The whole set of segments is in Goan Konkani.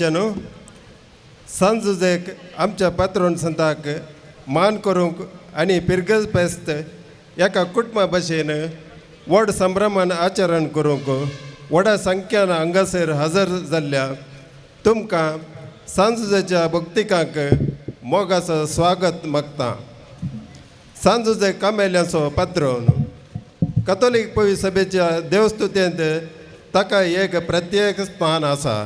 इगर्जानो, सांजुजेक आमच्या पात्रोन संताक मान करूंक आनी पिरगज फेस्त एका कुटुंबा भशेन व्हड संभ्रमान आचरण करूंक व्हडा संख्यान हांगासर हजर जाल्ल्या तुमकां सांजुजेच्या भक्तिकांक मोगाचो स्वागत मागता. सांजुजे कामेल्यांचो पात्रोन कथोलीक पवी सभेच्या देवस्तुतेंत ताका एक प्रत्येक स्थान आसा.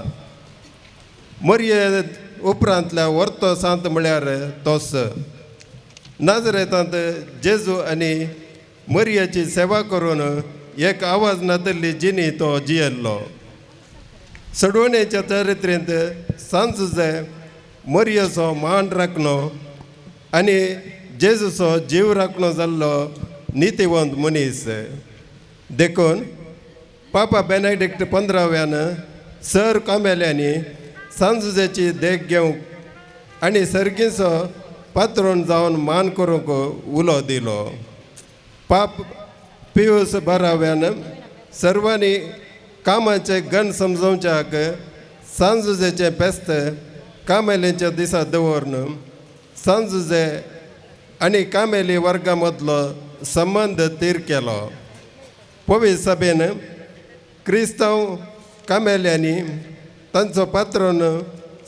मोरये उपरांतल्या वर्तो सांत म्हळ्यार तोस. नाजरेतांत जेजू आनी मोरयेची सेवा करून एक आवाज नातिल्ली जिणी तो जियेल्लो. सडवणेच्या चरित्रेंत सांजुजे मोरयेचो मान राखणो आनी जेजूचो जीव राखणो जाल्लो नितीवंत मनीस. देखून पापा बेनेडिक्ट 15व्यान सर कामेल्यांनी सांजुजेची देख घेवंक आनी सर्गीचो पात्रोन जावन मान करूंक उलो दिलो. पाप पियूस 12व्यान सर्वांनी कामाचे गण समजोवच्याक सांजुजेचें फेस्त कामेलींच्या दिसा दवरून सांजुजे आनी कामेली वर्गा मदलो संबंद थीर केलो. पवी सभेन क्रिस्तांव कामेल्यांनी तांचो पात्रोन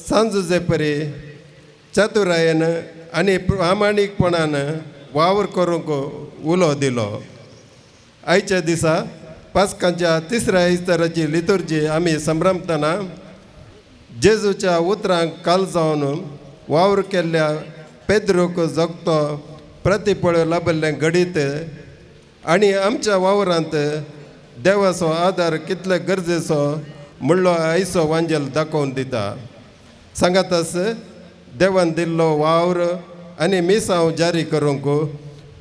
सांजुजे परी चतुरायेन आनी प्रामाणीकपणान वावर करूंक उलो दिलो. आयच्या दिसा पास्कांच्या तिसऱ्या इस्तराची लितुर्जी आमी संभ्रमतना जेजूच्या उतरांक काल जावन वावर केल्ल्या पेद्रूक जगतो प्रतिपळ लाभिल्लें घडीत आनी आमच्या वावरांत देवाचो आदार कितले गरजेचो म्हणलो आयचो वांजेल दाखोवन दिता. सांगातच देवान दिल्लो वावर आनी मिसांव जारी करूंक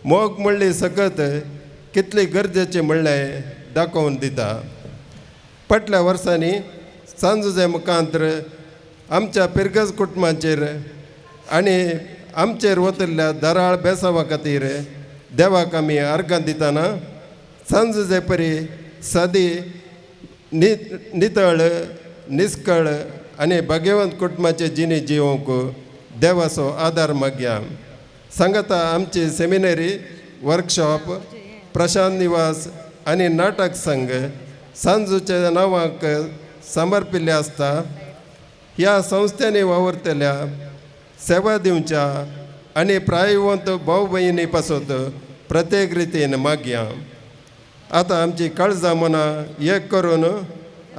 मोग म्हणली सकत कितली गरजेची म्हणलें दाखोवन दिता. फाटल्या वर्सांनी सांजुजे मुखांतर आमच्या पिरगज कुटुंबाचेर आनी आमचेर वतिल्ल्या दराळ बेसावा खातीर देवाक आमी अर्गां दितना सांजुजे परी सादी नितळ निस्कळ आनी भाग्यवंत कुटुंबाचे जिणे जिवंक देवाचो आदार मागया. सांगाता आमची सेमिनरी वर्कशॉप प्रशांत निवास आनी नाटक संघ सांजूच्या नांवाक समर्पिल्ले आसता. ह्या संस्थांनी वावुरतल्या सेवा दिवच्या आनी प्रायवंत भाव भयणी पासत प्रत्येक रितीन मागया. आतां आमची काळजां मनां एक करून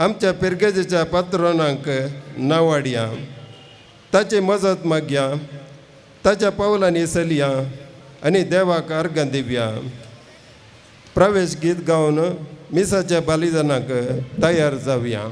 आमच्या पिरगेजेच्या पात्रोनांक नावाडया, ताची मजत मागया, ताच्या पावलांनी चलया आनी देवाक अर्गां दिवया. प्रवेश गीत गावन मिसाच्या बलिदानाक तयार जावया.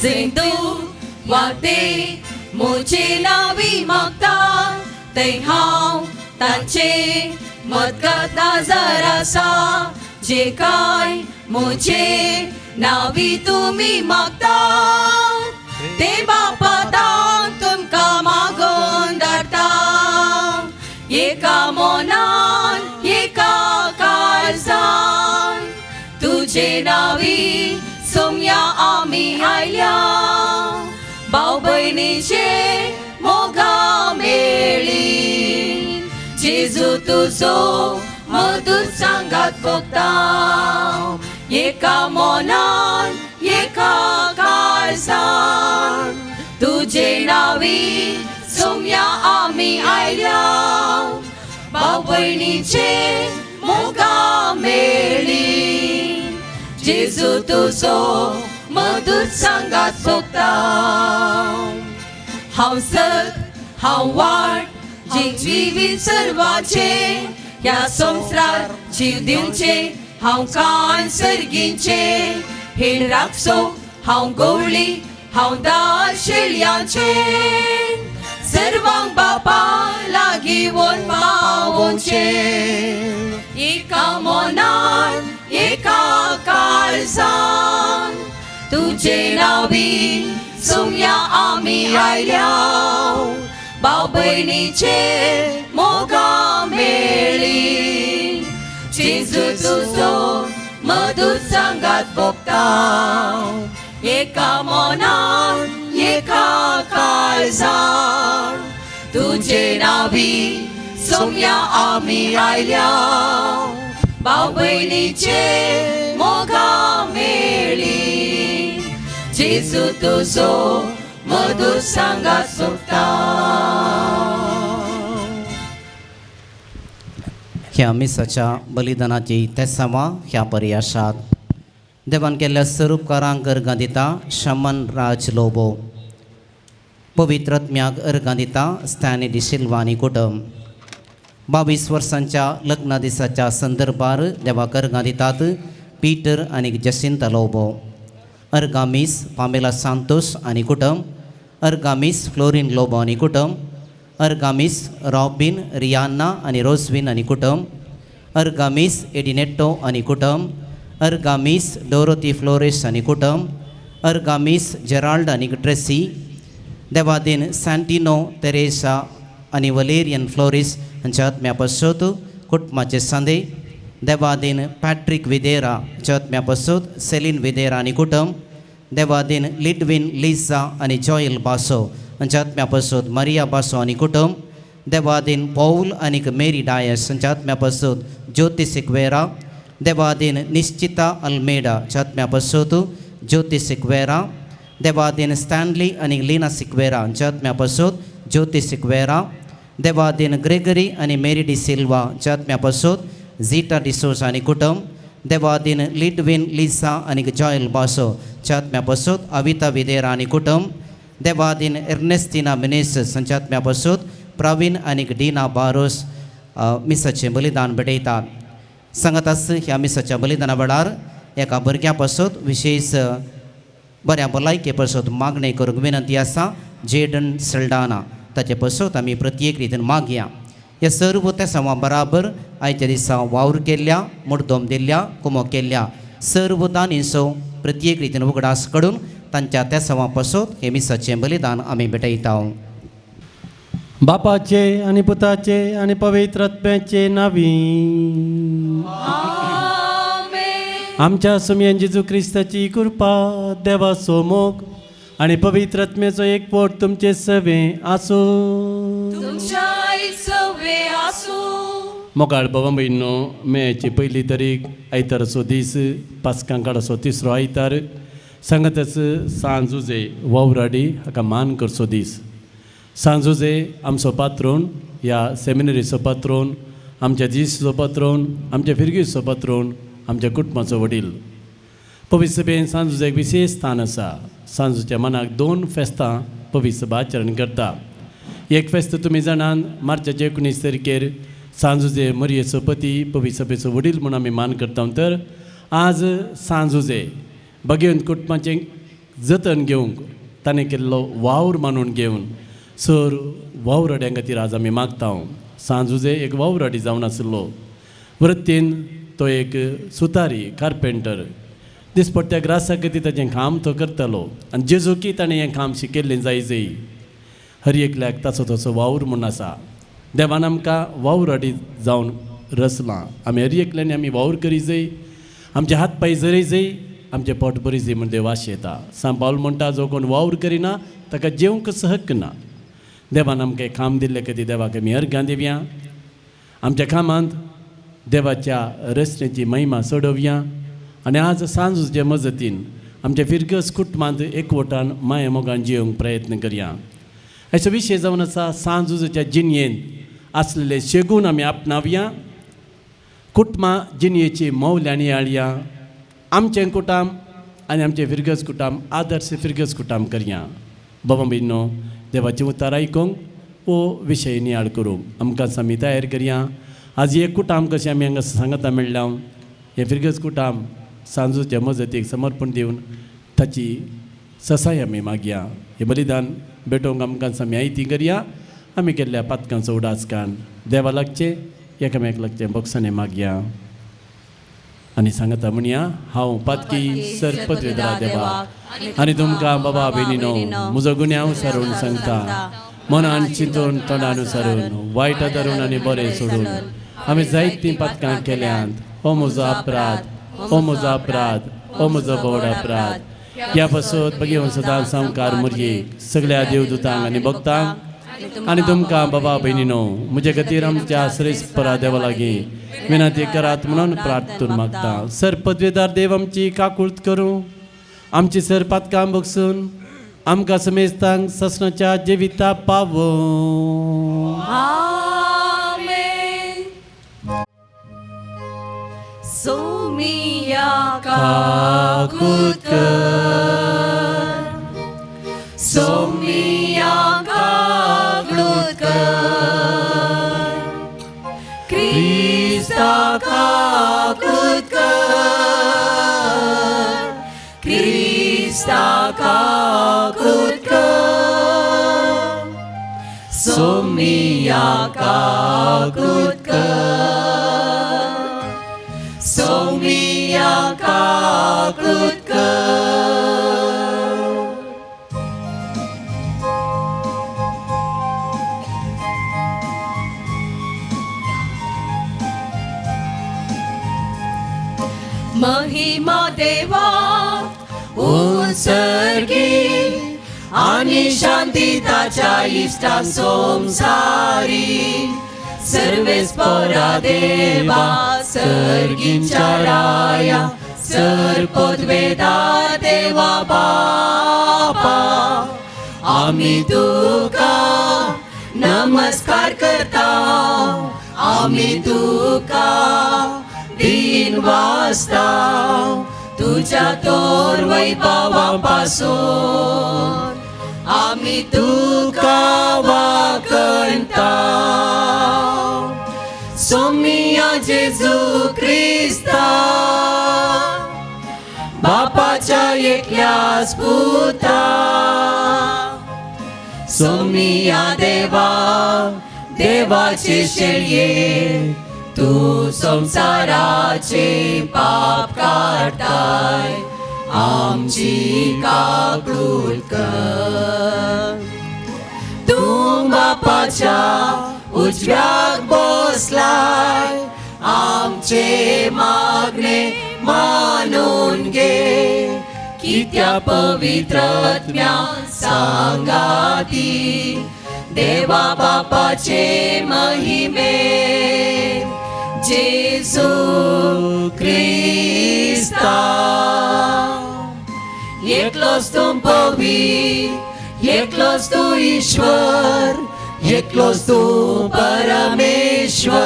सिंधु वाटे मुझे नावी मागता ते हांव तांचे मदगत नजर आसा जे काय मुझे नावी तुमी मागता ते बापातान तुमकां मागून धाडटा एका मनान एका काळजान तुजे नावी सोम्या आमी भयणीचे मोगा मेळी जेजू तुजो मधुर सांगात भोगता एका मनान एका काळजान तुजे नावी सोम्या आमी आयल्या भाव भयणीचे मोगा मेळी जेजू तुजो मधुर सांगात भोगता हांव सत हांव वाट जिवीत सर्वाचे ह्या संवसार जीव दिवचे हांव कान सर्गींचे हेण राखसो हांव गवळी हांव दार शेळयांचे सर्वांक बापा लागीं व्हर पावोवचे एका मनान एका काळजान तुजे नावी सोम्या आमी आयल्या भाव भयणीचे मोगा मेळी जेजू तुजो मधुर सांगात भोगता एका मनान एका काळजान तुजे नावी सोम्या आमी आयल्या भाव भयणीचे मोगा मेळी जेजू तुजो मधुर सांगात सोबता. ह्या मिसाच्या बलिदानाची तेसांवां ह्या परी आसात. देवान केल्ल्या स्वरूपकारांक अर्गां दिता शमन राज लोबो, पवित्र आत्म्याक अर्गां दिता स्टॅनी डिसिल्वा आनी कुटुंब. 22 वर्सांच्या लग्न दिसाच्या संदर्भार देवाक अर्गां दितात पीटर आनी जसिंता लोबो. अर्गां मीस पामेला सांतोस आनी कुटुंब, अर्गां मीस फ्लोरीन लोबो आनी कुटुंब, अर्गां मीस रॉबीन रियाना आनी रोजवीन आनी कुटुंब, अर्गां मीस एडिनेट्टो आनी कुटुंब, अर्गां मीस डोरोती फ्लोरेस आनी कुटुंब, अर्गां मीस जेराल्ड आनी ट्रेसी, देवादीन सँटिनो तेरेसा आनी वलेरियन फ्लोरीस हांच्या आत्म्या पासत कुटुंबाचे सांदे, देवादीन पॅट्रीक विदेरा हांच्या आत्म्या पासत सेलीन विदेरा आनी कुटुंब, देवादीन लिडवीन लिझा आनी जॉयल बासो हांच्या आत्म्या पासत मारिया बासो आनी कुटुंब, देवादीन पौल आनी मेरी डायस हांच्या आत्म्या पासत ज्योती सिक्वेरा, देवादीन निश्चिता अल्मेडा हांच्या आत्म्या पासत ज्योती सिक्वेरा, देवादीन स्टॅनली आनी लीना सिक्वेरा हांच्या आत्म्या पासत ज्योती सिक्वेरा, देवादीन ग्रेगरी आनी मेरी डी सिल्वा हांच्या आत्म्या पासत झिटा डिसोजा आनी कुटुंब, देवादीन लिडवीन लिझा आनी जॉयल बासो हांच्या आत्म्या पासत अविता विदेरा आनी कुटुंब, देवादीन एर्नेस्टिना मिनेसस हांच्या आत्म्या पासत प्रवीण आनी डिना बारोस मिसाचें बलिदान भेटयतात. सांगात ह्या मिसाच्या बलिदाना वेळार एका भुरग्या पासत विशेष बऱ्या भलायके पासत मागणें करूंक विनंती आसा. जेडन सल्डाना ताचे पासत आमी प्रत्येक रितीन मागया. ह्या सर्व तेसांवां बराबर आयच्या दिसा वावर केल्ल्या, मुड्डोम दिल्ल्या, कुमो केल्ल्या सर्व दानींचो प्रत्येक रितीन उगडास काडून तांच्या तेसांवां पासत हें मिसाचें बलिदान आमी भेटयता. बापाचे आनी पुताचे आनी पवित्र आत्म्याचे नावी आमच्या सुमयन जेजू क्रिस्ताची कृपा, देवाचो मोग आनी पवित्र आत्म्याचो एकवट तुमचे सवे आसूं. मोगाळ बाबा भयणो, मेची पयली तारीख आयताराचो दीस, पास्कांकाडाचो तिसरो आयतार, सांगातच सांजुजे वावराडी हाका मान करचो दीस. सांजुजे आमचो पात्रोन, ह्या सेमिनरीचो पात्रोन, आमच्या जीसचो पात्रोन, आमच्या फिरगीचो पात्रोन, आमच्या कुटुंबाचो वडील. पवित्र सभेन सांजुजेक विशेष स्थान आसा. सांजूच्या मनाक 2 फेस्तां पवित्र सभा आचरण करता. एक फेस्त तुमी जाणान मार्चाचे 19 तारखेर सांजुजे मरयेचो पती पवित्र सभेचो वडील म्हूण आमी मान करता. तर आज सांजुजे बगेवन कुटुंबाचें जतन घेवंक ताणें केल्लो वावर मानून घेवन सर वावराड्यां खातीर आज आमी मागता. सांजुजे एक वावराडी जावन आशिल्लो. वृत्तीन तो एक सुतारी कार्पेंटर. दिसपट्ट्या ग्रासा खातीर ताचें काम तो करतालो आनी जेजूकी ताणें हें काम शिकयल्लें जाय जय. हर एकल्याक ताचो तसो वावर म्हूण आसा. देवान आमकां वावराडी जावन रचलां. आमी हर एकल्यानी आमी वावर करी जाय, आमचे हात पांय जरय जाय, आमचें पोट बरी दी म्हण देव आशेता. सांत पावल म्हणटा जो कोण वावर करिना ताका जेवंकच हक्क ना. देवान आमकां काम दिल्लें खातीर देवाक आमी अर्घां दिवया. आमच्या कामांत देवाच्या रचनेची महिमा सोडोवया आनी आज सांजूचे मजतीन आमच्या फिरगस कुटुंबांत एकवटान माया मोगान जियोंक प्रयत्न करया. अशो विशय जावन आसा सांजुच्या जिणयेंत आसलेले शेगून आमी आपणावया. कुटुंबां जिणयेची मोवल्यानी हाडया. आमचें कुटाम आनी आमचें फिरगस कुटाम आदर्श फिरगस कुटाम करया. बाबा भयणीनो देवाचें उतार आयकूंक हो विशय नियाळ करूंक आमकां आमी तयार करया. आज एक कुटाम कशें आमी हांगा सांगता मेळ्ळ्या हें फिरगस कुटाम सांजूच्या मजतीक समर्पण दिवन ताची ससाय आमी मागया. हें बलिदान भेटोवंक आमकां आमी आयती करया. आमी केल्ल्या पातकांचो उडास कान देवा लागचें एकामेक लागचें बोक्सांनी मागया आनी सांगता म्हणया हांव पातकी सरपदवेदरा देवा आनी तुमकां बाबा भयणीनो म्हजो गुन्यांव सारून सांगता. मनान चिंतून तोंडान सारून वायट धरून आनी बरें सोडून आमी जायतीं पातकां केल्यांत. हो म्हजो अपराध, हो म्हजो अपराध, हो म्हजो बोड अपराध. ह्या पासत भगेवन सदां सामकार मुरयेक सगळ्या देवदूतांक आनी भक्तांक आनी तुमकां बाबा भयणीनो म्हजे खातीर आमच्या श्रेष्ठ देवा लागीं विनंती करात म्हणून प्रार्थून मागता. सर पदवेदार देव आमची काकूळत करूं, आमची सर पातकां बगसून आमकां समेस्तांक ससनाच्या जिविता पावों. आमेन. सोमिया काकूत कर, सोमिया काकूत कर, क्रिस्ता काकूत कर, क्रिस्ता काकूत कर, सोमिया काकूत कर, सोमिया काकूत कर. महिमा देवा उत्सर्गी आणि शांती ताच्या इष्टा संसारी. सर्वेस्परा देवा सर्गींच्या राया सर पदवेदार देवा बापा आमी तुका नमस्कार करता, आमी तुका दिन वाजता तुझ्या तोर वैभवा पासून आमी तुका वाकणता. सोमिया जेजू क्रिस्ता बापाच्या एकल्याच पुता, सोमिया देवा देवाचे शेळये तू संसाराचे पाप काडताय आमची काकूत कर. तूं बापाच्या उजव्याक बसलाय आमचे मागणे मानून घे, कित्या पवित्रत्म्या सांगाती देवा बापाचे महिमे जेजू क्रिस्ता. एकलोच तूं पवित्र, एकलोच तूं ईश्वर, एकलोच तूं परमेश्वर.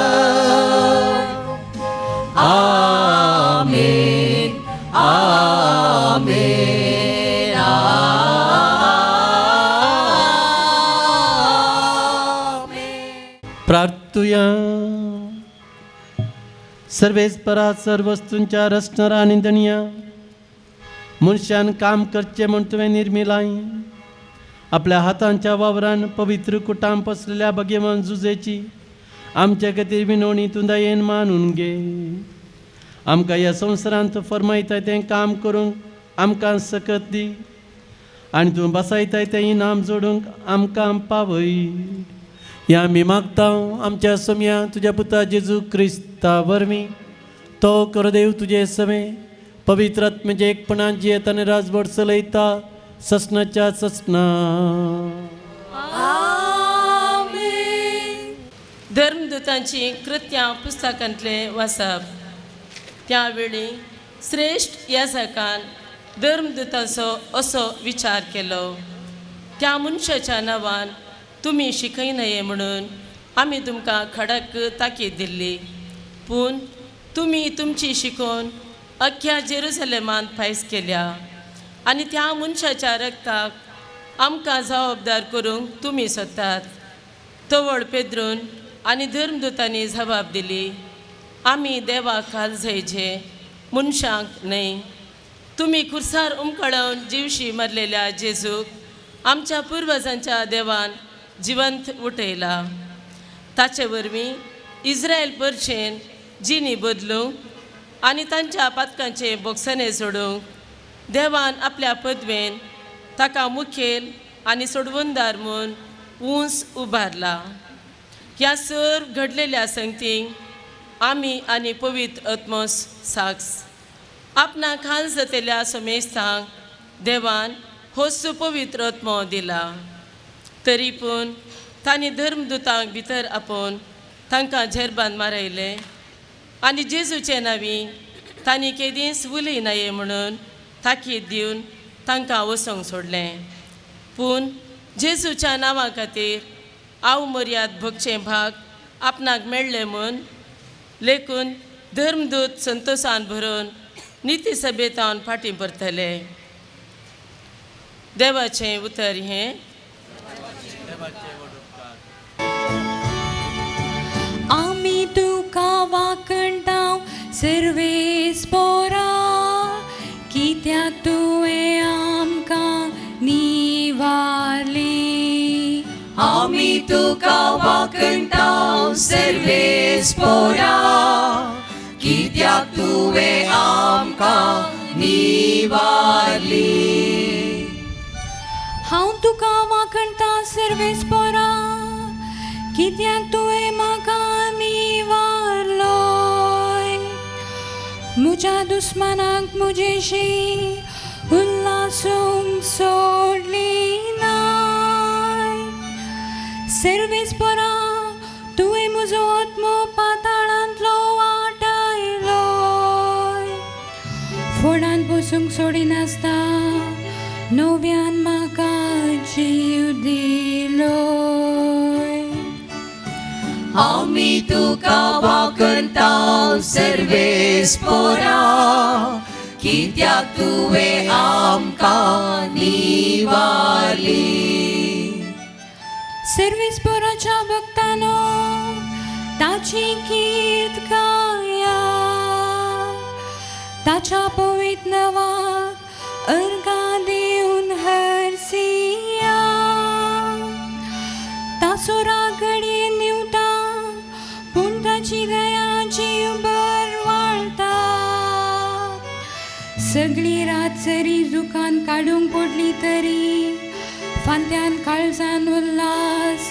आमेन आमेन आमेन. प्रार्थुया. सर्वेस्परा सर्व वस्तूंच्या रचणारा आनी धनया, मनशान काम करचें म्हूण तुवें निर्मिलाय. आपल्या हातांच्या वावरान पवित्र कुटाम पसलेल्या भगेवन जुजेची आमच्या खातीर विनवणी तूं दयेन मानून घे. आमकां ह्या संवसारांत फर्मायताय तें काम करूंक आमकां सकत दी आनी तूं बसायताय तें इनाम जोडूंक आमकां पावय. ह्या आमी मागता आमच्या सोम्या तुज्या पुता जेजू क्रिस्ता वरवीं. तो कर देव तुजे सवें पवित्र आत्म्याचे एकपणान जियेता आनी राजवट चलयता ससनाच्या ससना. धर्मदूतांची कृत्यां पुस्तकांतलें वाचप. त्या वेळी श्रेश्ठ याजकान धर्मदूतांचो असो विचार केलो, त्या मनशाच्या नांवान तुमी शिकयनये म्हणून आमी तुमकां खडक ताकीद दिल्ली, पूण तुमी तुमची शिकोवन अख्ख्या जेरुसलेमांत फायस केल्या आनी त्या मनशाच्या रक्ताक आमकां जबाबदार करूंक तुमी सोदतात. तवळ पेद्रून आनी धर्मदूतांनी जबाब दिली, आमी देवाक खाल जायचे, मनशांक न्हय. तुमी खुर्सार उमकळोवन जिवशी मारलेल्या जेजूक आमच्या पुर्वजांच्या देवान जिवंत उठयला. ताचे वरवीं इस्रायल परशेन जिणी बदलूंक आनी तांच्या पातकांचे बोगसणे सोडूंक देवान आपल्या पदवेन ताका मुखेल आनी सोडवणदार म्हूण उंच उबारला. ह्या सर घडलेल्या संगतींक आमी आनी पवित्र आत्मोस साक्ष. आपणा खाल जातेल्या समेस्तांक देवान हो सुपवित्र आत्मो दिला. तरी पूण तांणी धर्मदूतांक भितर आपोवन तांकां झेरबान मारयले आनी जेजूचे नांवी तांणी केदींच उलयनाये म्हणून ताकीद दिवन तांकां वचोंक सोडलें. पूण जेजूच्या नांवा खातीर आव मर्याद भोगचें भाग आपणाक मेळ्ळें म्हूण लेखून धर्मदूत संतोशान भरून निती सभेतावन फाटीं परतले. देवाचें उतर हें. आमी तुका वाकणता सर्वेस पोरा, कित्याक तुवें आमकां निवारली. आमी तुका वाकणता सर्वेस पोरा, कित्याक तुवें आमकां निवारली. हांव तुका वाकणता सर्वेस पोरा, कित्याक तुवें म्हाका निवारलोय. म्हज्या दुस्मानाक म्हजेशी उल्हासूंक सोडली नाय. सर्वेस पोरा, तुवें म्हजो आत्मो पाताळांतलो वाटायलोय. फोंडांत बसूंक सोडिनासता नव्यान म्हाका जीव दिलोय. आमी तुका वाकणता सर्वेस पोरा, कित्याक तुवें आमकां निवारली. सर्वेस पोराच्या भक्तानो ताची कीर्त गाया, ताच्या पवित्र नांवाक अर्घां दिवन हरसिया. ताचो राग घडये न्हिवता, पूण ताची दया जीवभर वाळटा. सगळी रात जरी दुकान काडूंक पडली तरी फांत्यान काळजान उल्हास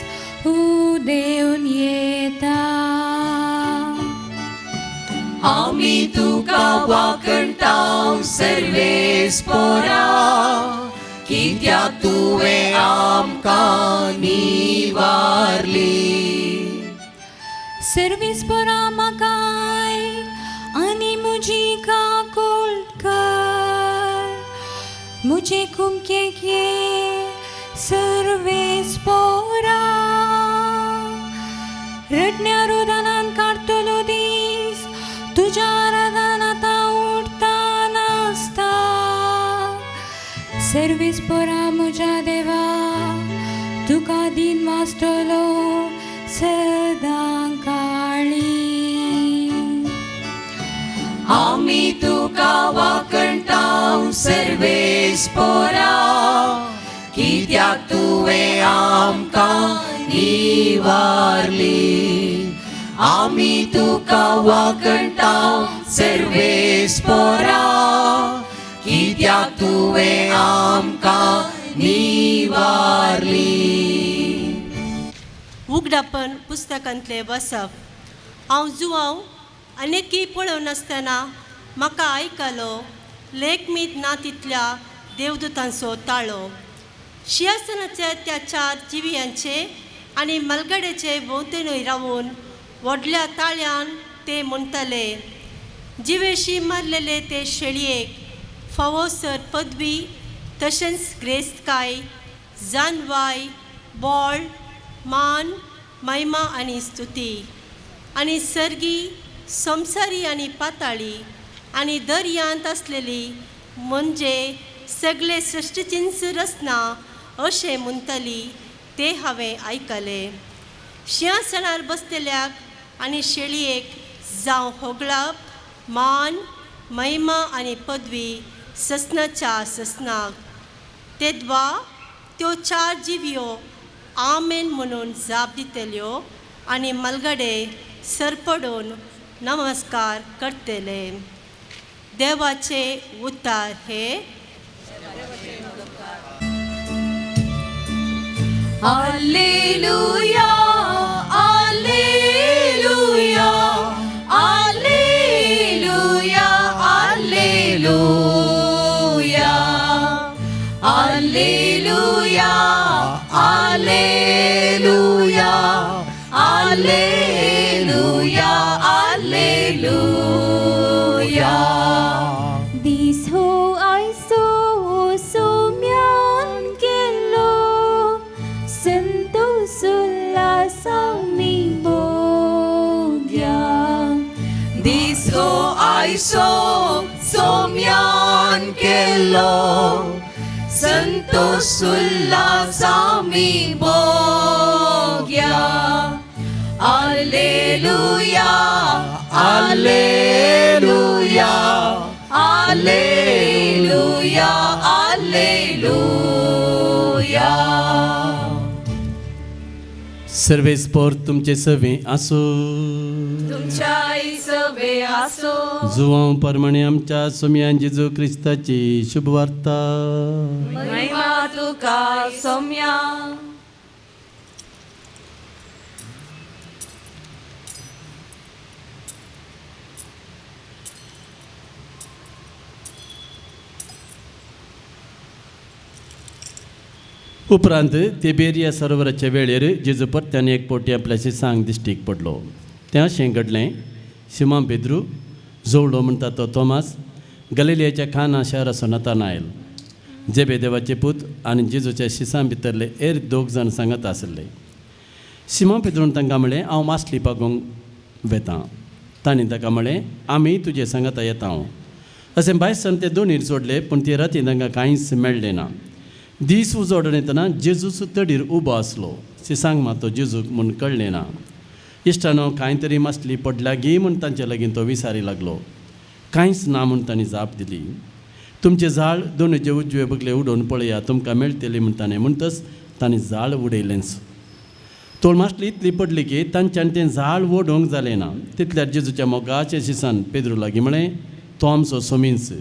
उदेवन येता. आमी तुका वाकणता सर्वेस पोरा, कित्याक तुवें आमकां निवारली. सर्वेस पोरा म्हाका आयक आनी म्हजी काकूळट कर, म्हजे कुमकेक ये सर्वेस पोरा. रडण्या रुदानान काडटलो दीस तुज्या आराधन आतां उठता नासता. सर्वेस पोरा म्हज्या देवा, तुका दिन वाचतलो सदां काळी. आमी तुका वाकणता सर्वेस पोरा, कित्याक तुवें आमकां निवारली. आमी तुका वाकणता सर्वेस पोरा, कित्याक तुवें आमकां निवारली. उगडापण पुस्तकांतलें बसप. हांव जुवांव आनी की पळोवनासतना म्हाका आयकलो लेखमीत ना तितल्या देवदूतांचो ताळो शिंयासनाच्या त्या चार जिवियांचे आनी मलगडेचे भोंवतणी रावून व्हडल्या ताळ्यान ते म्हणटले जिवेशी मारलेले ते शेळयेक फावो सर पदवी तशेंच ग्रेस्तकाय जानवाय बॉळ मान महिमा आनी स्तुती आनी सर्गी संवसारी आनी पाताळी आनी दर्यांत आसलेली म्हणजे सगळे सृश्टीचींच रचना अशें म्हणटली ते हांवें आयकलें. शिंयासनार बसलेल्याक आनी शेळयेक जावं होगळप मान महिमा आनी पदवी ससनाच्या ससनाक. तेद्वा त्यो चार जिवयो आमेन म्हणून जाप दितल्यो आनी मलगडे सरपडून नमस्कार करतले. देवाचे उतार हे. Alleluia, Alleluia, Alleluia, Alleluia, Alleluia, Alleluia, Alleluia, Alleluia. This who I saw, so myan kelo, santo sulla mi bogya. This who I saw, so myan kelo, santo sulla mi bogya. Alleluia, Alleluia, Alleluia, Alleluia. Sarves पोर तुमचे सवे आसो, तुमच्याय सवे आसो. जुवांव परमाणे आमच्या सोम्यान जेजू क्रिस्ताची शुभवार्ता. महिमा तुका सोम्या. उपरांत तेबेरिया सरोवराच्या वेळेर जेजू परत्यान एक पोटी आपल्या शिसांक दिश्टीक पडलो. तें अशें घडलें, शिमा पेद्रू जोवळो म्हणटा तो तोमास, गलिलियाच्या खाना शहराचो नतानायल, जेबेदेवाचे पूत आनी जेजूच्या शिसां भितरले हेर दोग जाण सांगत आशिल्ले. शिमा पेद्रून तांकां म्हळें, हांव मासली पागोवंक वेतां. तांणी ताका म्हळें, आमी तुजे सांगता येता हांव. अशें भायर सन ते दोनीर सोडले, पूण ते राती तांकां कांयच मेळ्ळें ना. दीस उजवाडून येतना जेजूच तडीर उबो आसलो. शिसांक मात तो जेजूक म्हूण कळ्ळें ना. इश्टानो कांय तरी मासली पडल्या गी म्हूण तांचे लागीं तो विसारी लागलो. कांयच ना म्हूण तांणी जाप दिली. तुमचें झाड दोनूचे उजवे बगले उडोवन पळया, तुमकां मेळटली म्हूण ताणें म्हणटच तांणी झाड उडयलेंच. तोळ मासली इतली पडली की तांच्यान तें झाड ओडोवंक जालें ना. तितल्यार जेजूच्या मोगाच्या शिसान पेद्रू लागीं म्हळें, तो आमचो सोमींच.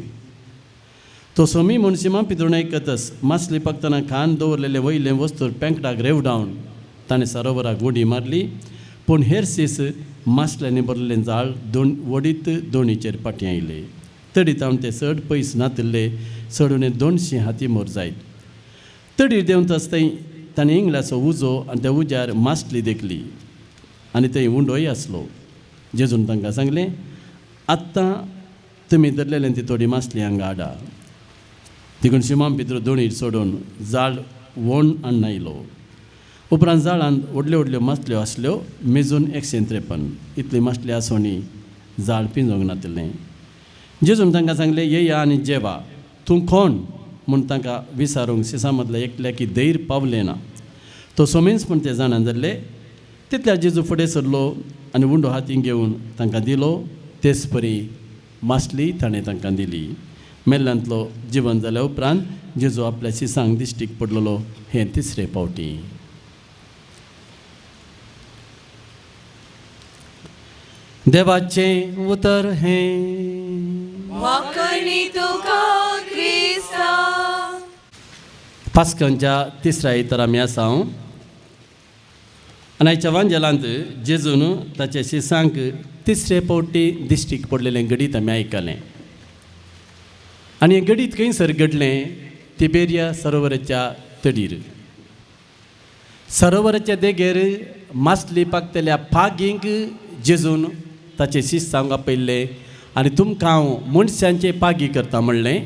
तो सोमी म्हूण शिमा पिद्रून आयकतच मासली पकतना खान दवरलेले वयले वस्तूर पेंकटाक रेवडावन ताणें सरोवराक उडी मारली. पूण हेर सीस मासल्यांनी भरलेलें जाळ दोन वडीत दोणीचेर फाटीं आयले. तडी तावन ते चड पयस नातिल्ले, चड 200 हाती मोर जायत. तडीर देंवताच थंय ताणें इंग्लाचो उजो आनी त्या उज्यार मासली देखली आनी थंय उंडोय आसलो. जेजून तांकां सांगलें, आत्तां तुमी धरलेलें ती थोडी मासली हांगा हाडा. देखून शिमा भितर दोणीर सोडून जाळ वोण हाडून आयलो. उपरांत जाळांत व्हडल्यो व्हडल्यो मासल्यो आसल्यो, मेजून 153. इतली मासली आसोनी जाळ पिंजोवंक नातिल्लें. जेजून तांकां सांगलें, येया आनी जेवा. तूं कोण म्हूण तांकां विचारूंक शिसां मदल्या एकल्याकी धैर्य पावलें ना. तो सोमेंच म्हूण ते जाणा जाल्ले. तितल्या जेजू फुडें सरलो आनी उंडो हातीन घेवन तांकां दिलो. तेच परी मासली ताणें तांकां दिली. मेल्ल्यांतलो जिवन जाल्या उपरांत जेजू आपल्या शिसांक दिश्टीक पडलेलो हें तिसरे फावटी. देवाचें उतर हें. वाकणी तुका क्रिस्ता. पास्कांच्या तिसऱ्या इतर आमी आसा. आनी आयच्या वांजेलांत जेजून ताच्या शिसांक तिसरे फावटी दिश्टीक पडलेलें घडीत आमी आयकलें. आनी हें घडीत खंयसर घडलें? तिबेरिया सरोवराच्या तडीर. सरोवराच्या देगेर मासली पाकतल्या पागींक जेजून ताचें शिस्त आपयल्लें आनी तुमकां हांव मनशांचे पागी करता म्हणलें.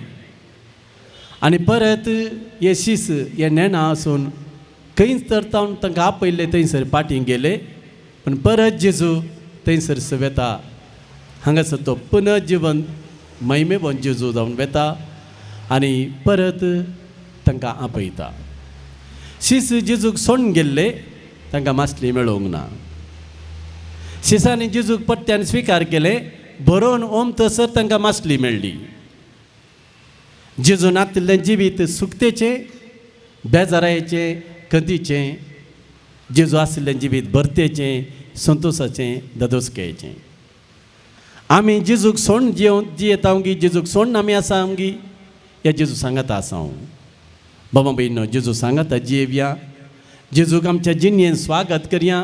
आनी परत हे शीस हे नेणा आसून खंयच तर तावन तांकां आपयल्ले थंयसर पाटीं गेले. पूण परत जेजू थंयसर वेता. हांगासर तो पुनर्जिवन महिमेवन जेजू जावन वेता आनी परत तांकां आपयता. शीस जेजूक सोडून गेल्ले, तांकां मासली मेळोवंक ना. शिसांनी जेजूक परत्यान स्विकार केले, बरोवन ओम तसर तांकां मासली मेळ्ळी. जेजू नातिल्लें जिवीत सुकतेचें, बेजारायेचें, खंतीचें. जेजू आशिल्लें जिवीत भरतेचें, संतोशाचें, ददोसकेचें. आमी जेजूक सोडून जियोवन जियेता गी, जेजूक सोडून आमी आसा आमगी, ह्या जेजू सांगाता आसा हांव. बाबा भयणो, जेजू सांगाता जियेवया, जेजूक आमच्या जिणेन स्वागत करया.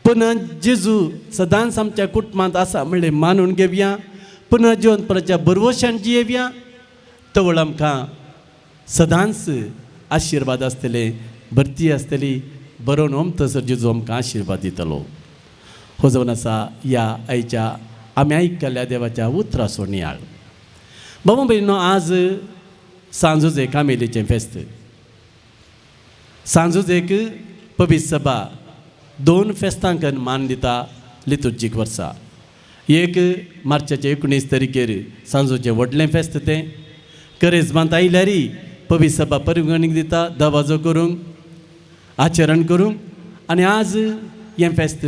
पुनः जेजू सदांच आमच्या कुटुंबांत आसा म्हणलें मानून घेवया. पुनः जिवनपणाच्या बरवशान जियेवया. तवळ आमकां सदांच आशिर्वाद आसतले, भरती आसतली. बरोवन ओम तसर जेजू आमकां आशिर्वाद दितलो. हो जावन आसा ह्या आयच्या आमी आयकल्ल्या देवाच्या उतराचो नियाळ. बाबा भयणो, आज सांजूच एक कामेलीचें फेस्त. सांजूच एक पवित्र सभा दोन फेस्तांक मान दिता लितुर्जीक वर्सा. एक मार्चाचे 19 तारखेर सांजूचें व्हडलें फेस्त तें. करेजमांत आयल्यार पवित्र सभा परिगणीक दिता, दवाजो करूंक, आचरण करूंक. आनी आज हें फेस्त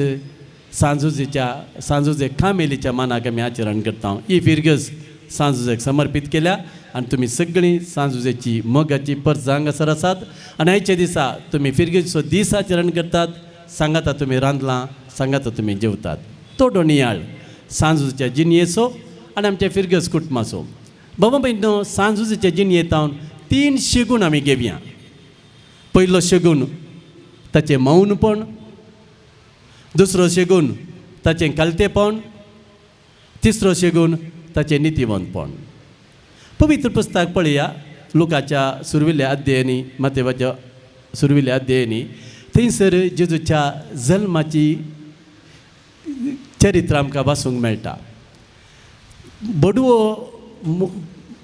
सांजुजेच्या सांजुजे कामेलीच्या मानाक आमी आचरण करता. ही फिरगज सांजुजेक समर्पीत केल्या आनी तुमी सगळीं सांजुजेची मोगाची परजा हांगासर आसात. आनी आयच्या दिसा तुमी फिरगेचो दीस आचरण करतात. सांगाता तुमी रांदलां, सांगाता तुमी जेवतात. थोडो नियाळ सांजुच्या जिणयेचो आनी आमच्या फिरगज कुटुंबाचो. बाबा भयणो, सांजुजेच्या जिणयेंत 3 शेगूण आमी घेवया. पयलो शेगूण ताचें मौनपण, दुसरो शेगूण ताचें कालतेपण, तिसरो शेगूण ताचें नितीवंतपण. पवित्र पुस्तक पळया, लुकाच्या सुरविल्ल्या अध्यायांनी, मातेवाच्या सुरविल्ल्या अध्यायांनी थंयसर जेजूच्या जल्माची चरित्र आमकां वाचूंक मेळटा. बडवो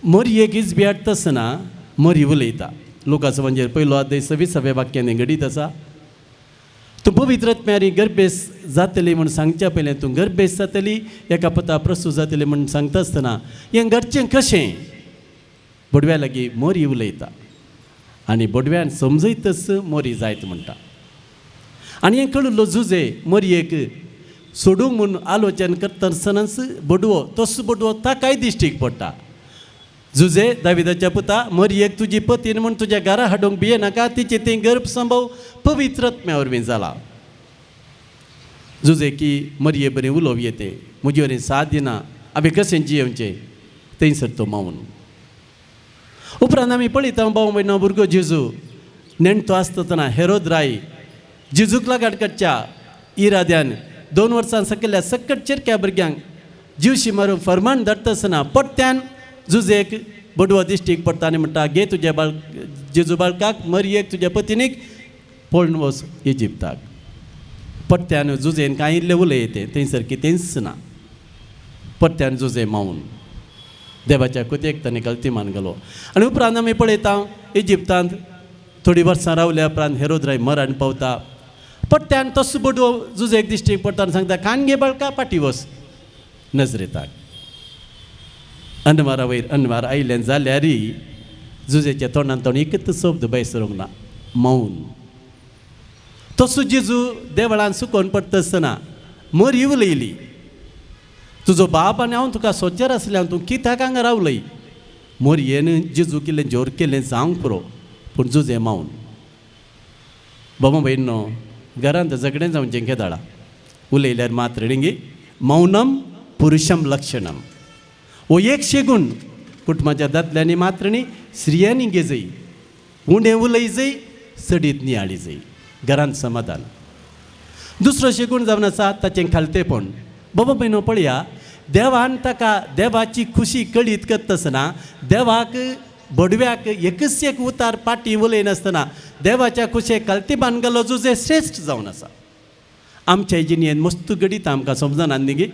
मरयेक इजबी हाडटा आसतना मरी उलयता. लुकाचो म्हणजे पयलो अध्याय 26व्या वाक्यान घडीत आसा. तूं पवित्र आत्म्यारी गर्भेस जातली म्हूण सांगच्या पयलें तूं गर्भेस जातली, एका पता प्रस्तूत जातली म्हूण सांगता आसतना हें घडचें कशें? बोडव्या लागीं मोरी उलयता आनी बोडव्यान समजयतच मोरी जायत म्हणटा. आनी हें कळिल्लो जुजे मोरयेक सोडूंक म्हूण आलोचन करता आसतनाच बोडवो तसो बोडवो ताकाय दिश्टीक पडटा. जुजे दाविदाच्या पुता, मरयेक तुजी पतीन म्हूण तुज्या घरा हाडूंक भिये नाका, तिचे तें गर्भसंभव पवित्र आत्म्या वरवीं जाला. जुजे की मरये बरें उलोवप येते, म्हजे वरी साथ दिना, आमी कशें जियेवचें? थंयसर तो मावन. उपरांत आमी पळयता भाव भयणो, भुरगो जेजू नेणटो आसतना हेरोद राय जेजूक लागण करच्या इराद्यान 2 वर्सां सकयल्या सकट चिरक्या भुरग्यांक जिवशी मारून फरमान धाडटा आसतना परत्यान जुजेक बडवा दिश्टीक पडटा आनी म्हणटा, घे तुज्या बाळ जेजू बाळकाक, मरयेक तुज्या पतिनीक, पळून वच इजिप्ताक. परत्यान जुजेन कांय इल्लें उलयतें थंयसर कितेंच ना. परत्यान जुजे मावन देवाच्या कुतेक ताणें गलतीमान घालो. आनी उपरांत आमी पळयता इजिप्तांत थोडीं वर्सां रावल्या उपरांत हेरोद राय मरण पावता. परत्यान तसो बडवो जुजेक दिश्टीक पडटा आनी सांगता, खान घे बाळका, पाटी वच नजरेताक. अनवारा वयर अनवार आयलें जाल्यार जुजेच्या तोंडान तोंड एकच शब्द भायर सरूंक ना, मौन. तसो जेजू देवळान सुकोवन पडटा आसतना मरी उलयली, तुजो बाप आनी हांव तुका सोदचेर आसलें, हांव तूं कित्याक हांगा रावलय? मोरयेन जेजू केलें जोर केलें जावंक पुरो, पूण जुजे मावन. बाबा भयणो, घरांत झगडें जावचें केदाळा उलयल्यार मात्र न्ही, मौनम पुरुशम लक्षणम. हो एक शेगूण कुटुंबाच्या दादल्यांनी मात्र न्ही, स्त्रियांनी घेजय, उणें उलय जय, सडीत नियाळी जय, घरांत समाधान. दुसरो शेगूण जावन आसा ताचें खालतेपण. बाबा भयणो पळया, देवान ताका देवाची खुशी कळीत करतासतना देवाक बडव्याक एकच एक उतार पाटी उलयनासतना देवाच्या खुशेक कल्तीबान गेल्लो जुजे श्रेश्ठ जावन आसा. आमच्या जिणेंत मस्त घडीत आमकां समजना न्ही गे,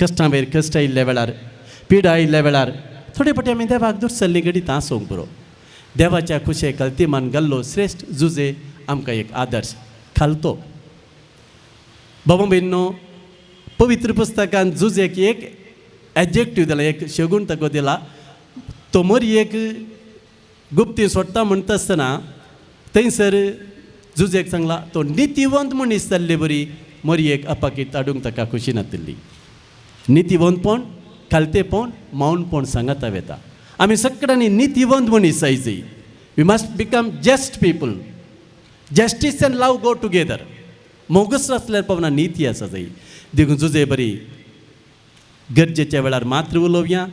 कश्टां वयर कश्ट आयिल्ल्या वेळार, पिडा आयिल्ल्या वेळार थोडे फावटी आमी देवाक दुरसल्ली घडीत आसूंक पुरो. देवाच्या खुशेक कल्तीमान गेल्लो श्रेश्ठ जुजे आमकां एक आदर्श खालतो. बाबा भयणीनो, पवित्र पुस्तकान जुजेक एक एडजेक्टीव दिला, एक शगुन ताका दिला. तो मरयेक गुप्ती सोडटा म्हणटा आसतना थंयसर जुजेक सांगला तो नितीवंत मनीस जाल्ले बरी मरयेक अपाकीत हाडूंक ताका खुशी नातिल्ली. नितीवंतपण, खालतेपण, मौनपण सांगाता वेता. आमी सगळ्यांनी नितीवंत मनीस जाय. We must become just people. Justice and love go together. मोगूच आसल्यार पावना, निती आसा जाय. देखून जुजे बरी गरजेच्या वेळार मात्र उलोवया,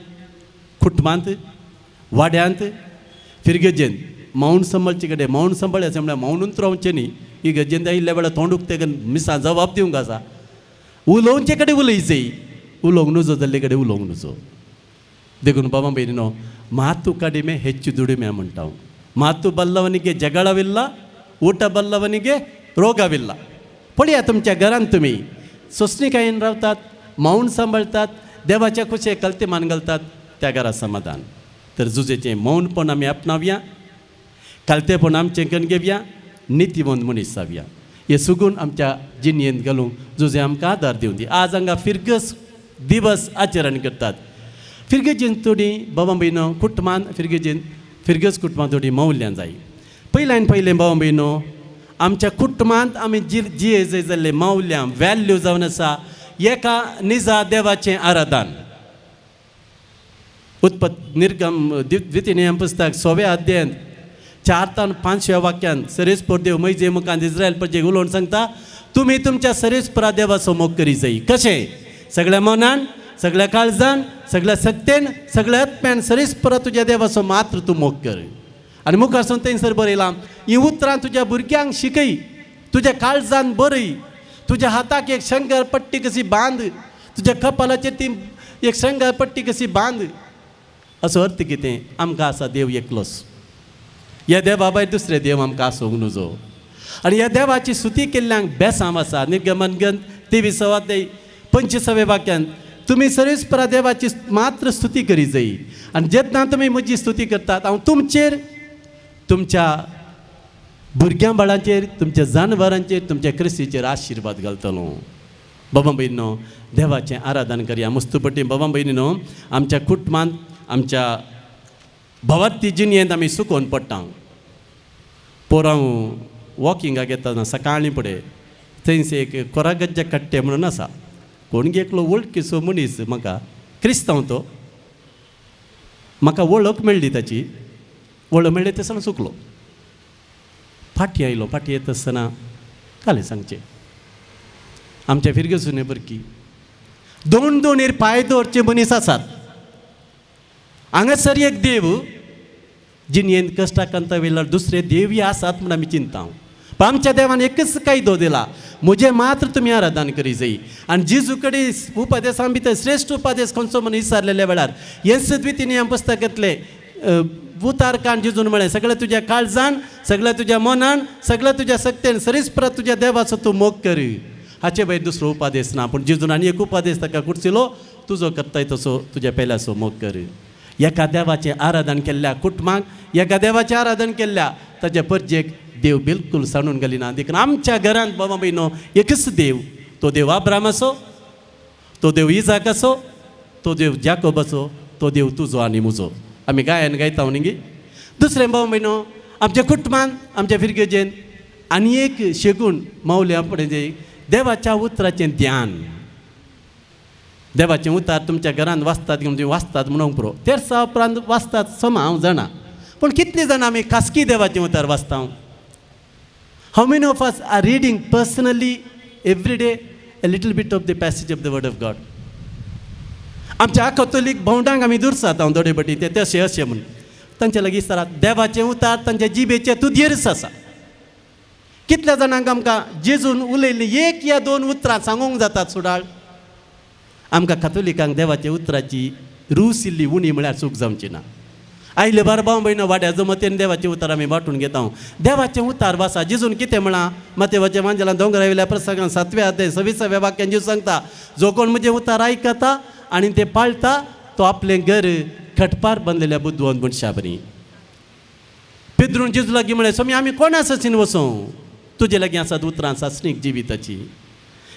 कुटुंबांत, वाड्यांत, फिरगजेन मौन सांबाळचे कडेन मौन सांबाळ्याचें म्हळ्यार मौनूच रावचें न्ही. ही गरजेन आयिल्ल्या वेळार तोंड उक्तें मिसां जबाब दिवंक आसा. उलोवचे कडेन उलयचें, उलोवंक नुजो जाल्ले कडेन उलोवंक नुजो. देखून बाबा भयणीनो, ಮಾತು ಕಡಿಮೆ ಹೆಚ್ಚು ದುಡಿಮೆ म्हणटा. ಮಾತು ಬಲ್ಲವನಿಗೆ ಜಗಳವಿಲ್ಲ, ಊಟ ಬಲ್ಲವನಿಗೆ ರೋಗವಿಲ್ಲ. पळया तुमच्या घरांत तुमी सोंसणीकायेन रावतात, मौन सांबाळतात, देवाच्या खुशे कलते मान घालतात, त्या घरा समाधान. तर जुजेचें मौनपण आमी आपणावया, कालतेपण आमचें करून घेवया, नितीवंत मनीस जावया. हे सुगून आमच्या जिणेंत घालूंक जुजे आमकां आदार दिवं दी. आज हांगा फिरगस दिवस आचरण करतात. फिरगेजीन थोडी बाबा भयणो कुटुंबान फिरगेजीन फिरगस कुटुंबान थोडी मौल्यां जाय. पयल्यान पयलें बाबा भयणो, आमच्या कुटुंबांत आमी जी जिये जाल्ले मौल्यां व्हॅल्यू जावन आसा एका निजा देवाचें आराधन. उत्पत निर्गम द्वितीय नियम पुस्तक 6व्या अध्यायांत 4 तान 5व्या वाक्यान सरेस्पर देव मैजे मुखांत इस्रायल प्रजेक उलोवन सांगता, तुमी तुमच्या सरेस्परा देवाचो मोग करी जाय. कशें? सगळ्या मनान, सगळ्या काळजान, सगळ्या सक्तेन, सगळ्या आत्म्यान सरेस्परा तुज्या देवाचो मात्र तूं मोग कर. आनी मुखार सावन थंयसर बरयलां, हीं उतरां तुज्या भुरग्यांक शिकय, तुज्या काळजान बरय, तुज्या हाताक एक शंकर पट्टी कशी बांद, तुज्या कपालाचेर ती एक शंकर पट्टी कशी बांद. असो अर्थ कितें? आमकां आसा देव एकलोच. ह्या देवा भायर दुसरे देव आमकां आसूंक नुजो. आनी ह्या देवाची स्तुती केल्ल्यांक बेसांव आसा. निर्गमन ग्रंथ 23 अध्याय 25व्या वाक्यान तुमी सर्वेस्परा देवाची मात्र स्तुती करी जाय. आनी जेन्ना तुमी म्हजी स्तुती करतात, हांव तुमचेर, तुमच्या भुरग्यां बाळांचेर, तुमच्या जानवरांचेर, तुमच्या क्रिस्तीचेर आशिर्वाद घालतलो. बाबा भयणीनो, देवाचें आराधन करया. मुस्तुपटी बाबा भयणीनो, आमच्या कुटुंबांत, आमच्या भवार्थी जिणेंत आमी सुकोवन पडटा. पोरां वॉकिंगाक येतना सकाळीं फुडें थंयसर एक कोरागज्जा कट्टे म्हणून आसा. कोण एकलो वळखीचो मनीस म्हाका, क्रिस्तांव तो, म्हाका वळख मेळ्ळी ताची. वळख मेळ्ळी तेसना चुकलो. फाटी आयलो. फाटी येता आसतना कालें सांगचें, आमच्या फिरगसून बरकी दोन दोनीर पांय दवरचे मनीस आसात. हांगासर एक देव जिणेंत कश्टाकांता वेळार दुसरे देवय आसात म्हूण आमी चिंता. पण आमच्या देवान एकच कायदो दिला, म्हजें मात्र तुमी आराधन करी जाय. आनी जेजू कडेन उपदेसां भितर श्रेश्ठ उपदेस खंयचो म्हूण विचारलेल्या वेळार हेच द्वितीय नियम पुस्तकांतले उतार कान जेजून म्हळें, सगळें तुज्या काळजान, सगळें तुज्या मनान, सगळें तुज्या सक्तेन सरीसपरा तुज्या देवाचो तूं मोग कर. हाचे भायर दुसरो उपदेस ना. पूण जेजून आनी एक उपदेस ताका कुर्सिलो, तुजो करताय तसो तुज्या पेल्याचो मोग कर. एका देवाचें आराधन केल्ल्या कुटुंबाक, एका देवाचें आराधन केल्ल्या ताच्या परजेक देव बिलकूल सांडून घालिना. देखून आमच्या घरांत बाबा भयणो एकच देव, तो देव अब्रामाचो, तो देव इजाकाचो, तो देव जाकोबाचो, तो देव तुजो आनी म्हजो. आमी गायन गायता न्ही. दुसरें बाबा भयणो, आमच्या कुटुंबान, आमच्या फिरगेजेन आनी एक शेगूण मावल्या पळय देवाच्या उतराचें ध्यान. देवाचें उतार तुमच्या घरांत वाचतात किंवा तुमी वाचतात म्हणूंक पुरो, तेरसा उपरांत वाचतात समा हांव जाणा, पूण कितले जाणां आमी खासगी देवाचें उतार वाचता? How many of us are reading personally every day a little bit of the passage of the word of God? आमच्या कथोलीक भोंवडांक आमी दुरसात हांव थोडे पटी ते तशें अशें म्हूण तांचे लागीं विचारात, देवाचें उतार तांच्या जिबेचें तुजेरच आसा. कितल्या जाणांक आमकां जेजून उलयल्लीं एक या दोन उतरां सांगूंक जातात सुडाळ? आमकां कातोलिकांक देवाच्या उतराची रूस इल्ली उणी म्हळ्यार चूक जावची ना. आयले बार भाव भयणो वाड्या जमतेन देवाचें उतार आमी वांटून घेता. देवाचें उतार वासा जेजून कितें म्हळां मातेवाच्या वांजेलान दोंगरा वयल्या प्रसंगान 7व्या अध्याय 26व्या वाक्यान जेजू सांगता, जो कोण म्हजें उतार आयकता आनी तें पाळटा तो आपलें घर खटपार बांदलेल्या बुदवंत मनशा बरी. पेद्रून जेजू लागीं म्हळें, स्वामी आमी कोणा सचीन वचूं, तुजे लागीं आसात उतरां सासणीक जिविताची.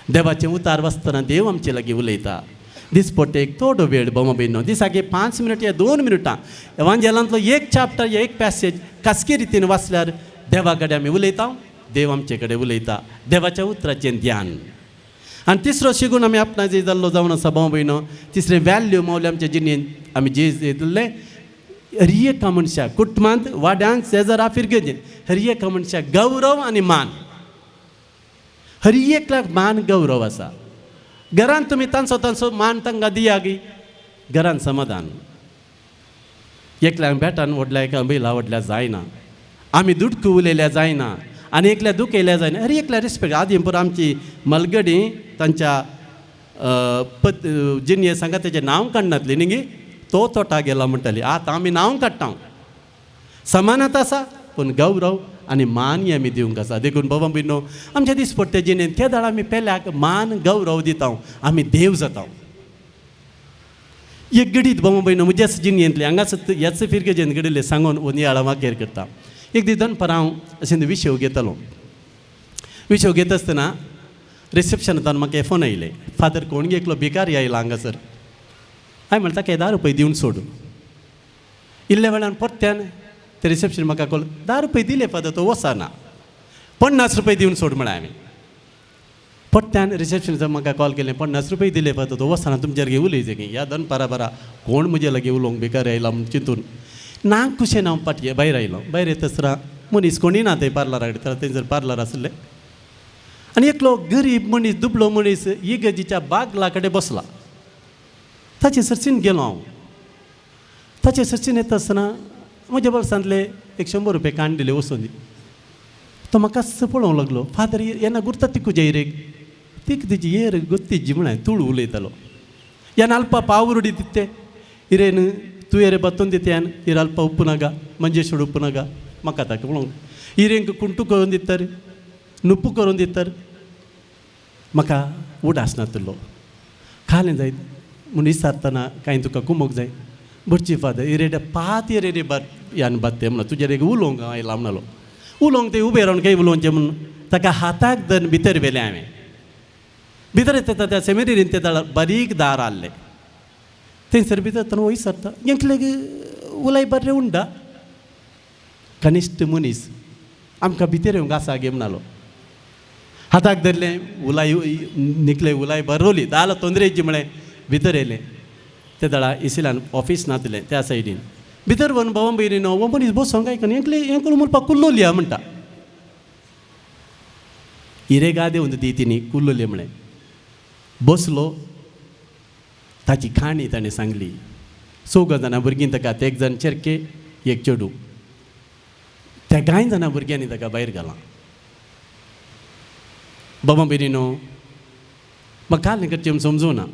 देवाचें उतार वाचतना देव आमचे लागीं उलयता. दिसपट्टे एक थोडो वेळ भाव भयणो, दिसाक 5 मिनट या 2 मिनटां एवांजेलांतलो एक चॅप्टर या एक पॅसेज खासगी रितीन वाचल्यार देवा कडेन आमी उलयता, देव आमचे कडेन उलयता. देवाच्या उतराचें ध्यान. आनी तिसरो शिकून आमी आपणाचे जाल्लो जावन आसा भाव भयणो, तिसरें व्हॅल्यू मावले आमच्या जिणेंत आमी जे दिल्लें हर एका मनशाक कुटुंबांत वाड्यांत शेजरा फिरगेजेन हर एका मनशाक गौरव आनी मान, हर एकल्याक मान गौरव आसा. घरांत तुमी तांचो तांचो मान तांकां दिया गी, घरांत समाधान. एकल्याक बेटान व्हडल्या एका बैला व्हडल्या जायना, आमी दुडकू उलयल्या जायना आनी एकल्या दुखयल्या जायना, हर एकल्या रिस्पेक्ट. आदी पुरो आमची मलगडी तांच्या पत जिणये सांगा तेजें नांव काडनातलें न्ही गी, तो तोटा गेला म्हणटाली. आतां आमी नांव काडटा, समानात आसा पूण गौरव आनी मान आमी दिवंक आसा. देखून बाबा भयणो आमच्या दिसपट्टे जिणेंत ते दाळ आमी पेल्याक मान गौरव दिता, आमी देव जाता. एक घडीत बाबा भयणो म्हज्याच जिणेंतलें हांगाच ह्याच फिरगेजेन घडिल्लें सांगून नियाळा वाकेर करता. एक दीस दनपार हांव अशें विशेव घेतालो. विशेव घेता आसतना रिसेप्शनांत म्हाका फोन आयले, फादर कोण एकलो भिकारी आयला हांगासर. हांवें म्हणटा ताका 10 रुपये दिवन सोड. इल्ल्या वेळान परत्यान ते रिसेप्शन म्हाका कॉल, 10 रुपये दिले फादर तो वचना, 50 रुपये दिवन सोड म्हळ्यार हांवें. परत्यान रिसेप्शनाचो म्हाका कॉल केलें, 50 रुपये दिले फादर तो वचना, तुमच्या लागीं उलयचें की ह्या दनपारा बारा कोण म्हजे लागीं उलोवंक बेकार आयला म्हूण चिंतून ना कुशेन हांव पाटये भायर आयलो. भायर येता मनीस कोणी ना थंय पार्लरा कडेन, तर थंयसर पार्लर आसलें आनी एकलो गरीब मनीस दुबळो मनीस इगर्जीच्या बागला कडेन बसला. ताचे सरसीन गेलो हांव. ताचे सरसीन येता आसतना म्हज्या बोल्सांतले 100 रुपये काण दिले वचून दी. तो म्हाकाच पळोवंक लागलो, फादर येना गुर्ता तिकूजे येरेक तीक तिजी येर गोत्तीजी म्हळ्यार तुळू उलयतालो. यान अल्पा पावरुडी दिते इरेन तूं येरे बत्तून दिते इर अल्पा उप्पुनागा मंजेश्वर उप्पुनागा म्हाका ताका पळोवंक इरेंक कुंटू करून दितर नुप्पू करून दितर म्हाका उडास नातलो खालें जायत म्हूण विचारतना कांय तुका कुमोक जाय बरची फादर इरेडे पात इरेडे बात यान बात्ते म्हणून तुजे रे उलोवंक हांव आयला म्हणलो. उलोवंक ते उबे रावन कांय उलोवचें म्हणून ताका हाताक धरून भितर व्हेलें हांवें. भितर येता त्या सेमिरीन ते बारीक दार आहलें थंयसर भितर तो वयर सरता एकले उलय बरें उंडा कनिश्ठ मनीस आमकां भितर येवंक आसा गे म्हणालो. हाताक धरलें उलाय निकले उलाय बरवली दाल तोंदरेची म्हळें भितर येयलें. ते दळा इसिलान ऑफीस नातलें त्या सायडीन भितर वन भाव भयणीनो हो मनीस बसोंक आयकना एकले हें म्हणपाक कुल्लोलिया म्हणटा इरे गा देवन दी तिणी कुल्लोली म्हळें. बसलो ताची काणी ताणें सांगली. 4 जाणां भुरगीं ताका, एक जाण चेरके एक चेडूं, त्या कांय जाणां भुरग्यांनी ताका भायर घालां. बाबा भयणीनो म्हाका काल करचें समजूं ना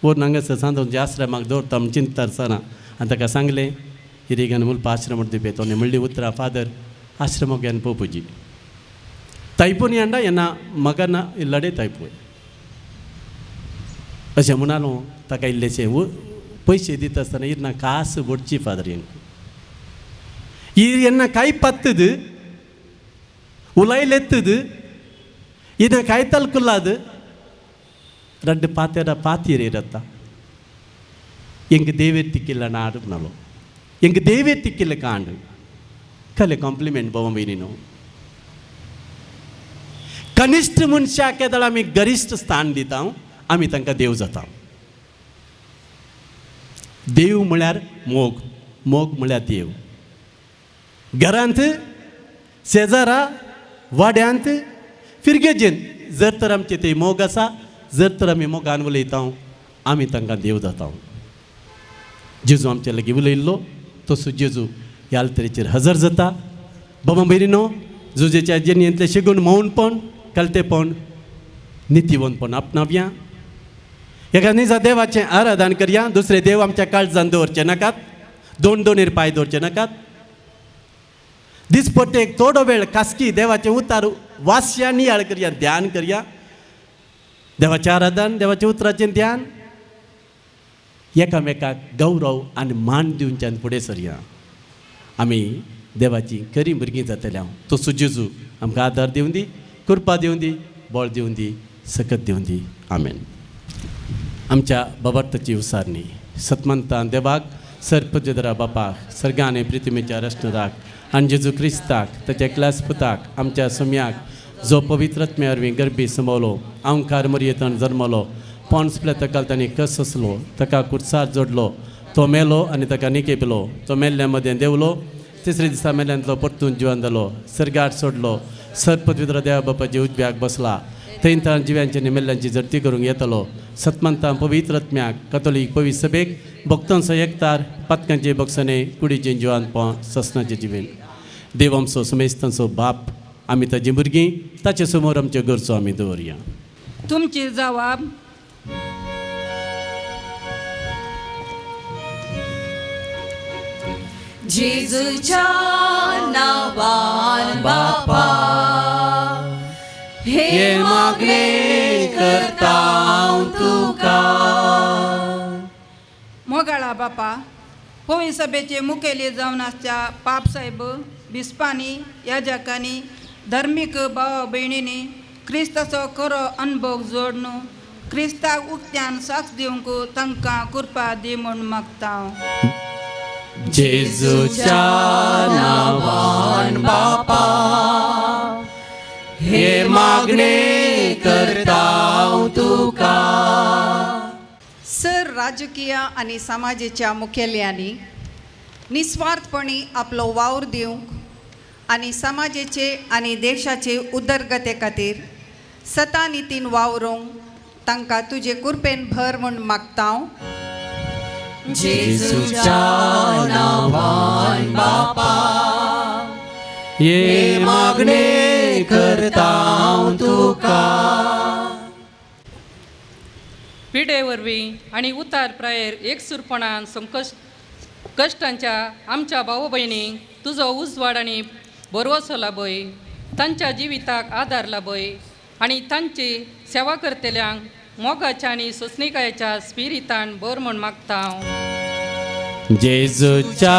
वरून हांगासर सांदोवचे आश्रमाक दवरता म्हूण चिंतता आसतना आनी ताका सांगलें हिरेगान मुलपा आश्रम दिवपे तोणे म्हणली उतरां फादर आश्रमाक घेवन पोवपाची तायपून येंडा येना म्हाका ना लडे तायपूय अशें म्हणालो. ताका इल्लेशें पयशे दिता आसतना इरना कास व्हडची फादर हेंक इर येन्ना कांय पत्तद उलायलेत्तद इना कांय तलकुल्लाद रड्ड पातेरा पातीर इरता ಎಂಗ ದೇವೇತ್ತಿಕ್ಕಿಲ್ಲ ನಾಡು ನಲೋ ಎಂಗ ದೇವೇತ್ತಿಕ್ಕಿಲ್ಲ ಕಾಂಡು ಕಲೆ ಕಾಂಪ್ಲಿಮೆಂಟ್ ಬೊಂಬೆ ನೀನು कनिष्ठ मनशाक केदळ आमी गरिश्ठ स्थान दिता आमी तांकां देव जाता. देव म्हळ्यार मोग, मोग म्हळ्यार देव. घरांत शेजारा वाड्यांत फिरगेजेन जर तर आमचे ते मोग आसा, जर तर आमी मोगान उलयता आमी तांकां देव जाता. जेजू आमचे लागीं उलयल्लो तसो जेजू ह्या आल्तरेचेर हजर जाता. बाबा भयणीनो जुजेच्या जिणेंतलें शिगून मौनपण कलतेपण नितीवंतपण आपणावया. एका निजा देवाचें आराधन करया, दुसरे देव आमच्या काळजान दवरचे नाकात, दोन दोनीर पांय दवरचे नाकात। दिसपट्टे एक थोडो वेळ खासकी देवाचें उतार वासया, नियाळ करया, ध्यान करया, देवाचें आराधन, देवाचें उतराचें ध्यान, एकामेकाक गौरव आनी मान दिवच्यान फुडें सरया। आमी देवाची खरी भुरगीं जातले। हांव तसो जेजू आमकां आदार दिवं दी, कृपा दिवं दी, बळ दिवं दी, सकत दिवं दी। आमेन। आमच्या बाबार्थाची उसारणी सतमंतान देवाक, सरपजदरा बापाक, सर्गान आनी पृथ्वीच्या रचणदाराक आनी जेजू क्रिस्ताक, ताच्या क्लास पुताक, आमच्या सम्याक, जो पवित्र आत्म्या वरवीं गर्भी समवलो, आंकार मरयेंतल्यान जल्मलो, पोन्स प्लेतकाल तांणी कस आसलो, ताका कुर्सार जोडलो, तो मेलो आनी ताका निकेपलो, तो मेल्ल्या मदें देंवलो, तिसरे दिसा मेल्ल्यांतलो परतून जिवन जालो, सर्गार सोडलो, सरपदविद्र देवा बापाचे उजव्याक बसला, थंय ताण जिव्यांची आनी मेल्ल्यांची जडती करूंक येतलो। सतमंतां पवित्र आत्म्याक, कथोलीक पवित्र सभेक, भक्तांचो एकतार, पातकांचे बक्षणे, कुडीचें जिवानपण, ससनाचें जिवेन। देव आमचो समेस्तांचो बाप, आमी ताजी भुरगीं, ताचे समोर आमच्यो गरजो आमी दवरया। तुमची जवाब जेजूच्या नावान बापा हे मागणे करता तुका। मोगाळा बापा, पवी सभेचे मुखेली जावन आसच्या पापसाहेब, बिस्पांनी, याजकांनी, धर्मीक भावा भयणींनी क्रिस्ताचो खरो अनुभव जोडून क्रिस्ताक उक्त्यान साक्ष दिवंक तांकां कृपा दी म्हूण मागता। जेजूच्या नावान बापा हे मागणे करता तुका। सर राजकीय आनी समाजेच्या मुखेल्यांनी निस्वार्थपणी आपलो वावर दिवंक आनी समाजेचे आनी देशाचे उदरगते खातीर सता नितीन वावरूंक तांकां तुजे कृपेन भर म्हूण मागता। जेजूच्या नावान बापा हे मागणे करता तुका। पिडे वरवीं आनी उतार प्रायेर एकसूरपणान संकश्ट कश्टांच्या आमच्या भाव भयणींक तुजो उजवाड आनी भरवसो लाभय, तांच्या जिविताक आदार लाभय आनी तांची सेवा करतल्यांक मोगाच्या आनी सोंसणीकायेच्या स्पिरितान भर म्हूण मागता हांव। जेजूच्या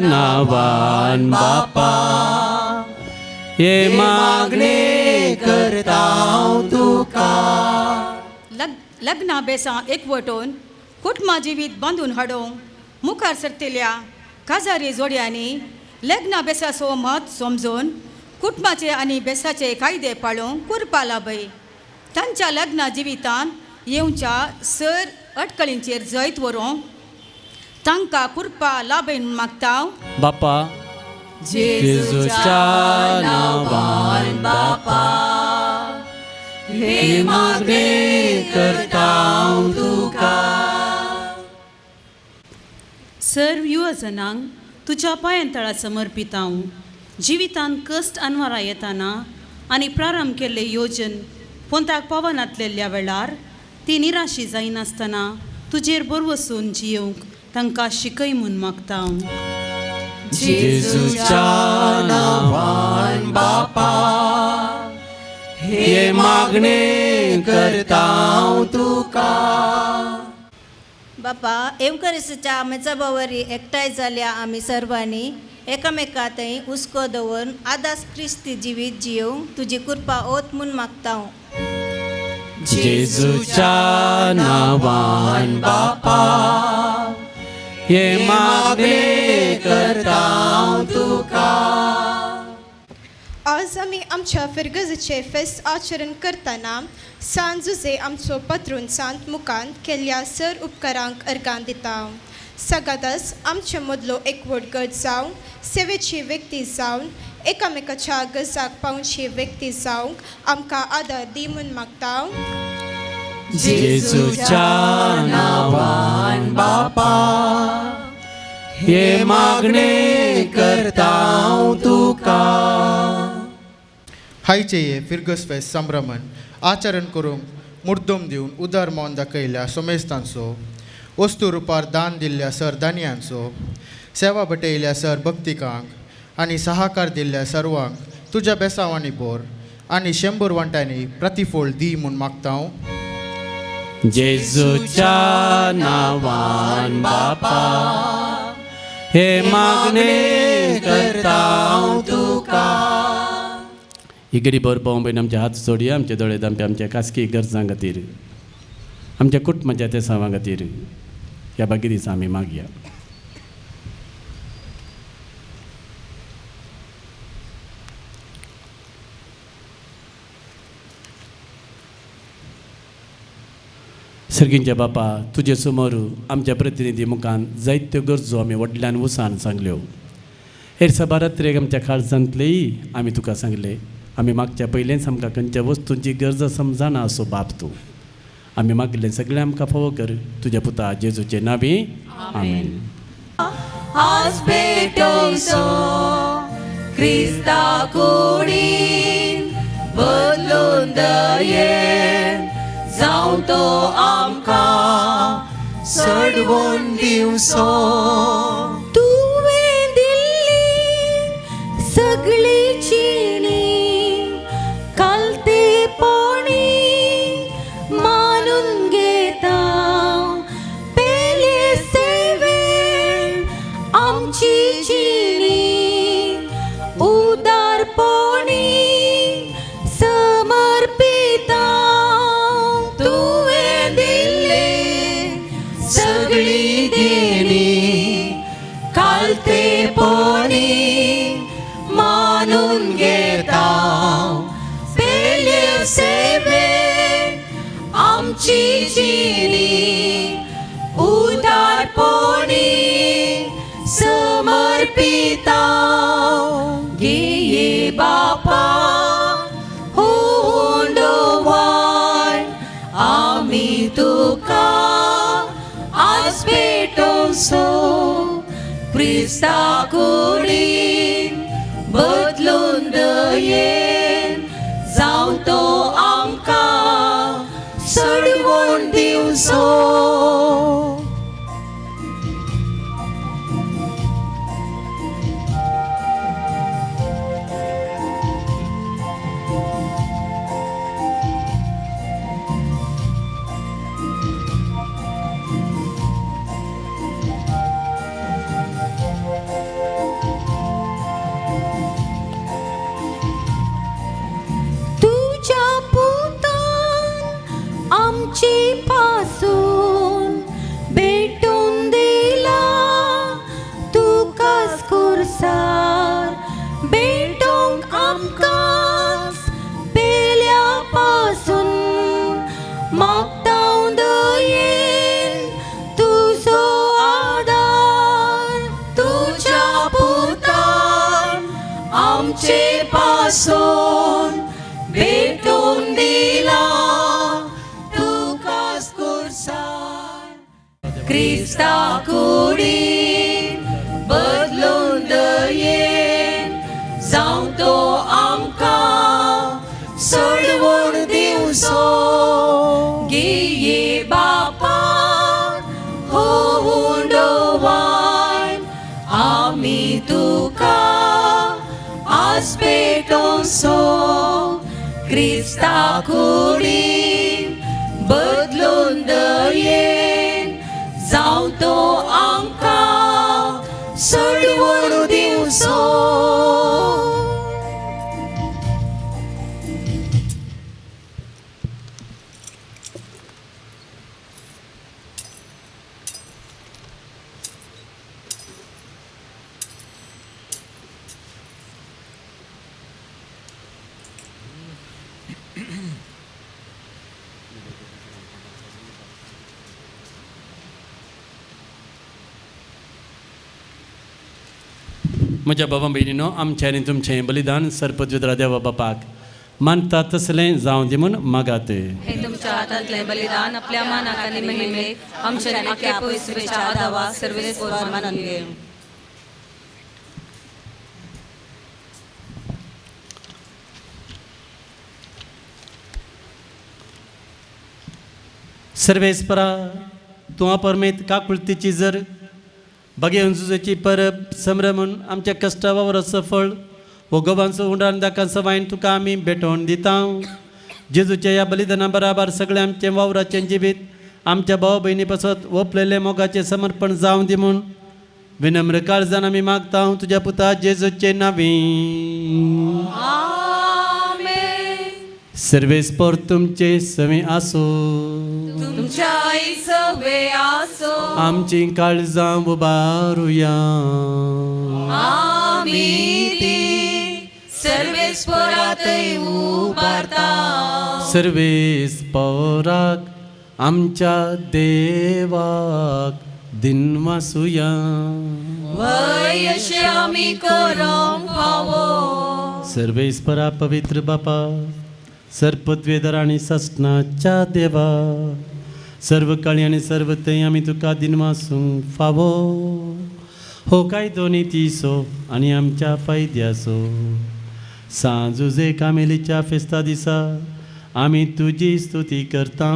नावान बापा हे मागणे करता तुका। लग्ना बेसां एकवटून कुटुंबा जिवीत बांदून हाडूंक मुखार सरतल्या काजारी जोड्यांनी लग्ना बेसाचो म्हत्व समजून कुटुंबाचे आनी बेसाचे कायदे पाळूंक कृपा लाभय, तांच्या लग्ना जिवितान येवच्या सर अटकळींचेर जैत व्हरूंक तांकां कृपा लाभय मागता। बापा जेजूच्या नावान बापा हे मागणे करता तुका। सर्व युवजनांक तुज्या पांयांतळा समर्पित हांव। जिवितान कश्ट अनवरा येताना आनी प्रारंभ केल्ले योजन पोंताक पावनातलेल्या वेळार ती निराशी जायनासतना तुजेर भरवसून जियोवंक तांकां शिकय म्हूण मागता हांव। जेजूच्या नावान बापा हे मागणे करता तुका। बापा एवकरिस्ताच्या मेजाबावरी एकठांय जाल्या आमी सर्वांनी एकामेका थंय हुस्को दवरून आदास क्रिस्ती जिवीत जियोवंक तुजी कृपा ओत म्हूण मागता। जेजूच्या नावान बापा हे मागणे करता तुका। आज आमी आमच्या फिरगजेचे फेस्त आचरण करतना सांत जुजे आमचो पत्रून सांत मुखांत केल्ल्या सर उपकारांक अर्गां दिता। सगादस आमचे मदलो एकवट गट जावन सेवेची व्यक्ती जावन एकामेकाच्या गजाक पावची व्यक्ती जावंक आमकां आदार दी म्हूण मागता। जेजूच्या नावान बापा हे मागणे करता तुका। हायचे हे फिरगस फेस्त संभ्रमण आचरण करूंक मुर्दम दिवन उदार मन दाखयल्ल्या सोमेस्तांचो, वस्तू रुपार दान दिल्ल्या सर दानयांचो, सेवा भटयल्ल्या सर भक्तिकांक आनी सहाकार दिल्ल्या सर्वांक तुज्या बेसावांनी बोर आनी 100 वांट्यांनी प्रतिफळ दी म्हूण मागता हांव. जेजूच्या नांवान बापा हे मागणे करता हांव तुका. ही गडी भर भाव भयण आमचे हात जोडया, आमचे दोळे धांपे आमच्या खासगी गरजां खातीर, आमच्या कुटुंबाच्या तेसांवा खातीर ह्या बागी दिसा आमी मागया. सर्गींच्या बापा, तुजे समोर आमच्या प्रतिनिधी मुखान जायत्यो गरजो आमी व्हडल्यान उसान सांगल्यो. हेर सभारात्रेक आमच्या काळजांतलेय आमी तुका सांगले. आमी मागच्या पयलेंच आमकां खंयच्या वस्तूंची गरज समजना असो बाप तूं. आमी मागले सगळें आमकां फावो कर, तुज्या पुता जेजूचे नांवी आमेन. आज भेटोवचो क्रिस्ता कुडीन बदलून दयेन जावं तो आमकां सडवून दिवचो. तुवें दिल्ली सगळी चिणी कालतेपणी मानून घेता, पेले सेवेन आमची चिणी उदारपणी समर्पिता. तुवें दिल्ली सगळी देणी कालतेपणी मानून घेता, पेले सेवेन आमची जिणी उदारपणी समर्पिता. घेये बापा हुंडवान आमी तुका आज भेटोवचो क्रिस्ता कुडीन बदलून दयेन जावं तो आमकां सडवून दिवचो. तुज्या पुतान आमचे पासून भेटून दिला तुकाच कुर्सार, भेटोंक आमकांच पेल्या पासून मागता दयेन तुजो आदार. तुज्या पुतान आमचे पासून भेटून दिला तुकाच कुर्सार, क्रिस्ता कुडीन बदलून दयेन जावं तो आमकां सडवून दिवचो. घेये बापा हो हुंडवान आमी तुका आज भेटोवचो क्रिस्ता कुडीन बदलून दयेन जावं तो आमकां सडवून दिवचो. म्हज्या बाबा भयणीनो, आमचें आनी तुमचें बलिदान सरपदविद्रा देवा बापाक मानता तसलें जावं दी म्हूण मागात. हे तुमच्या हातांतलें बलिदान आपल्या मानाक आनी महिमेक आमच्या आनी आख्या पवित्रतेच्या आदावा सर्वेस्पर मानून घे. सर्वेस्परा तूं अपरमेत काकुळतीची जर बगेवन जुजेची परब संभ्रमून आमच्या कश्टा वावराचो फळ हो गोवांचो उंडान दाकांचो वायन तुका आमी भेटोवन दिता. जेजूच्या ह्या बलिदाना बराबर सगळें आमचें वावराचें जिवीत आमच्या भाव भयणी पासत ओपलेलें मोगाचें समर्पण जावं दी म्हूण विनम्र काळजान आमी मागता तुज्या पुता जेजूचे नांवी. सर्वेस्पर तुमचे सवी आसो. तुमच्याय सवे आसो. आमची काळजां उबारुया. आमी ती सर्वेस्परातय उबारता. सर्वेस्पराक आमच्या देवाक दिनवासुया. वय अशें आमी करूंक फावो. सर्वेस्परा पवित्र बापा सर्पद्वेदर आनी ससनाच्या देवा सर्व काळी आनी सर्व थंय आमी तुका दिनवासूंक फावो. हो कायदो नितीचो आनी आमच्या फायद्याचो. सांजुजे कामेलीच्या फेस्ता दिसा आमी तुजी स्तुती करता,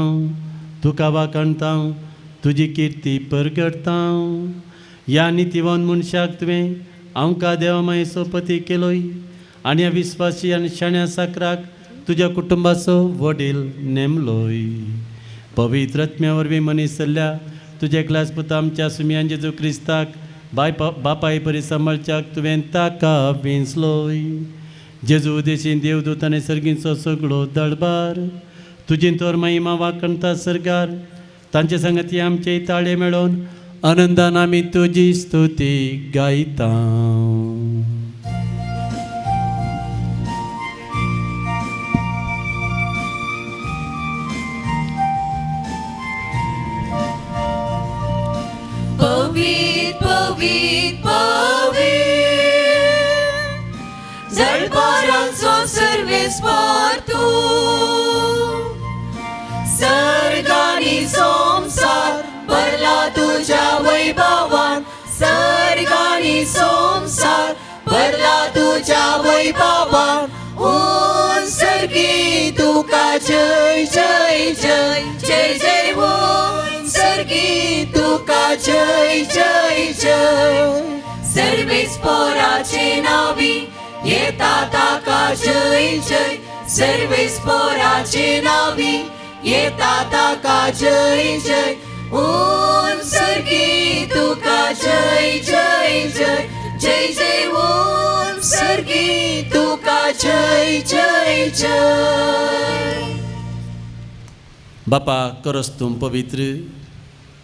तुका वाखणता, तुजी किर्ती परगडता. ह्या नितीवान मनशाक तुवें आमकां देवा मायेचो पती केलोय आनी ह्या विस्वासी आनी शाण्या साकराक तुज्या कुटुंबाचो वडील नेमलोय. पवित्र आत्म्या वरवीं मनीस जाल्ल्या तुज्या क्लास पुता आमच्या सुमयान जेजू क्रिस्ताक बापाय परी सांबाळच्याक तुवें ताका विंचलोय. जेजू उदेशीन देवदूत आनी सर्गींचो सगळो दळबार तुजी तोर महिमा वाखणता सरकार तांचे संगती आमचे ताळे मेळोवन आनंदान आमी तुजी स्तुती गायता. पवीत पवीत पवीत जळपारांचो सर्वेस्पर तूं सर्गानी संवसार भरला तुज्या वैभवान. सर्गानी संवसार भरला तुज्या वैभवान. ऊन सर्गी तुका जय जय जय जय जय ऊन सर्गी तुका जय जय जय. सर्वेस्पराचे नावी येता ताका जय जय. सर्वेस्पराचे नावी येता ताका जय जय. ऊन सर्गी तुका जय जय जय जय जय ऊन सर्गी तुका जय जय जय. बापा करस तूं पवित्र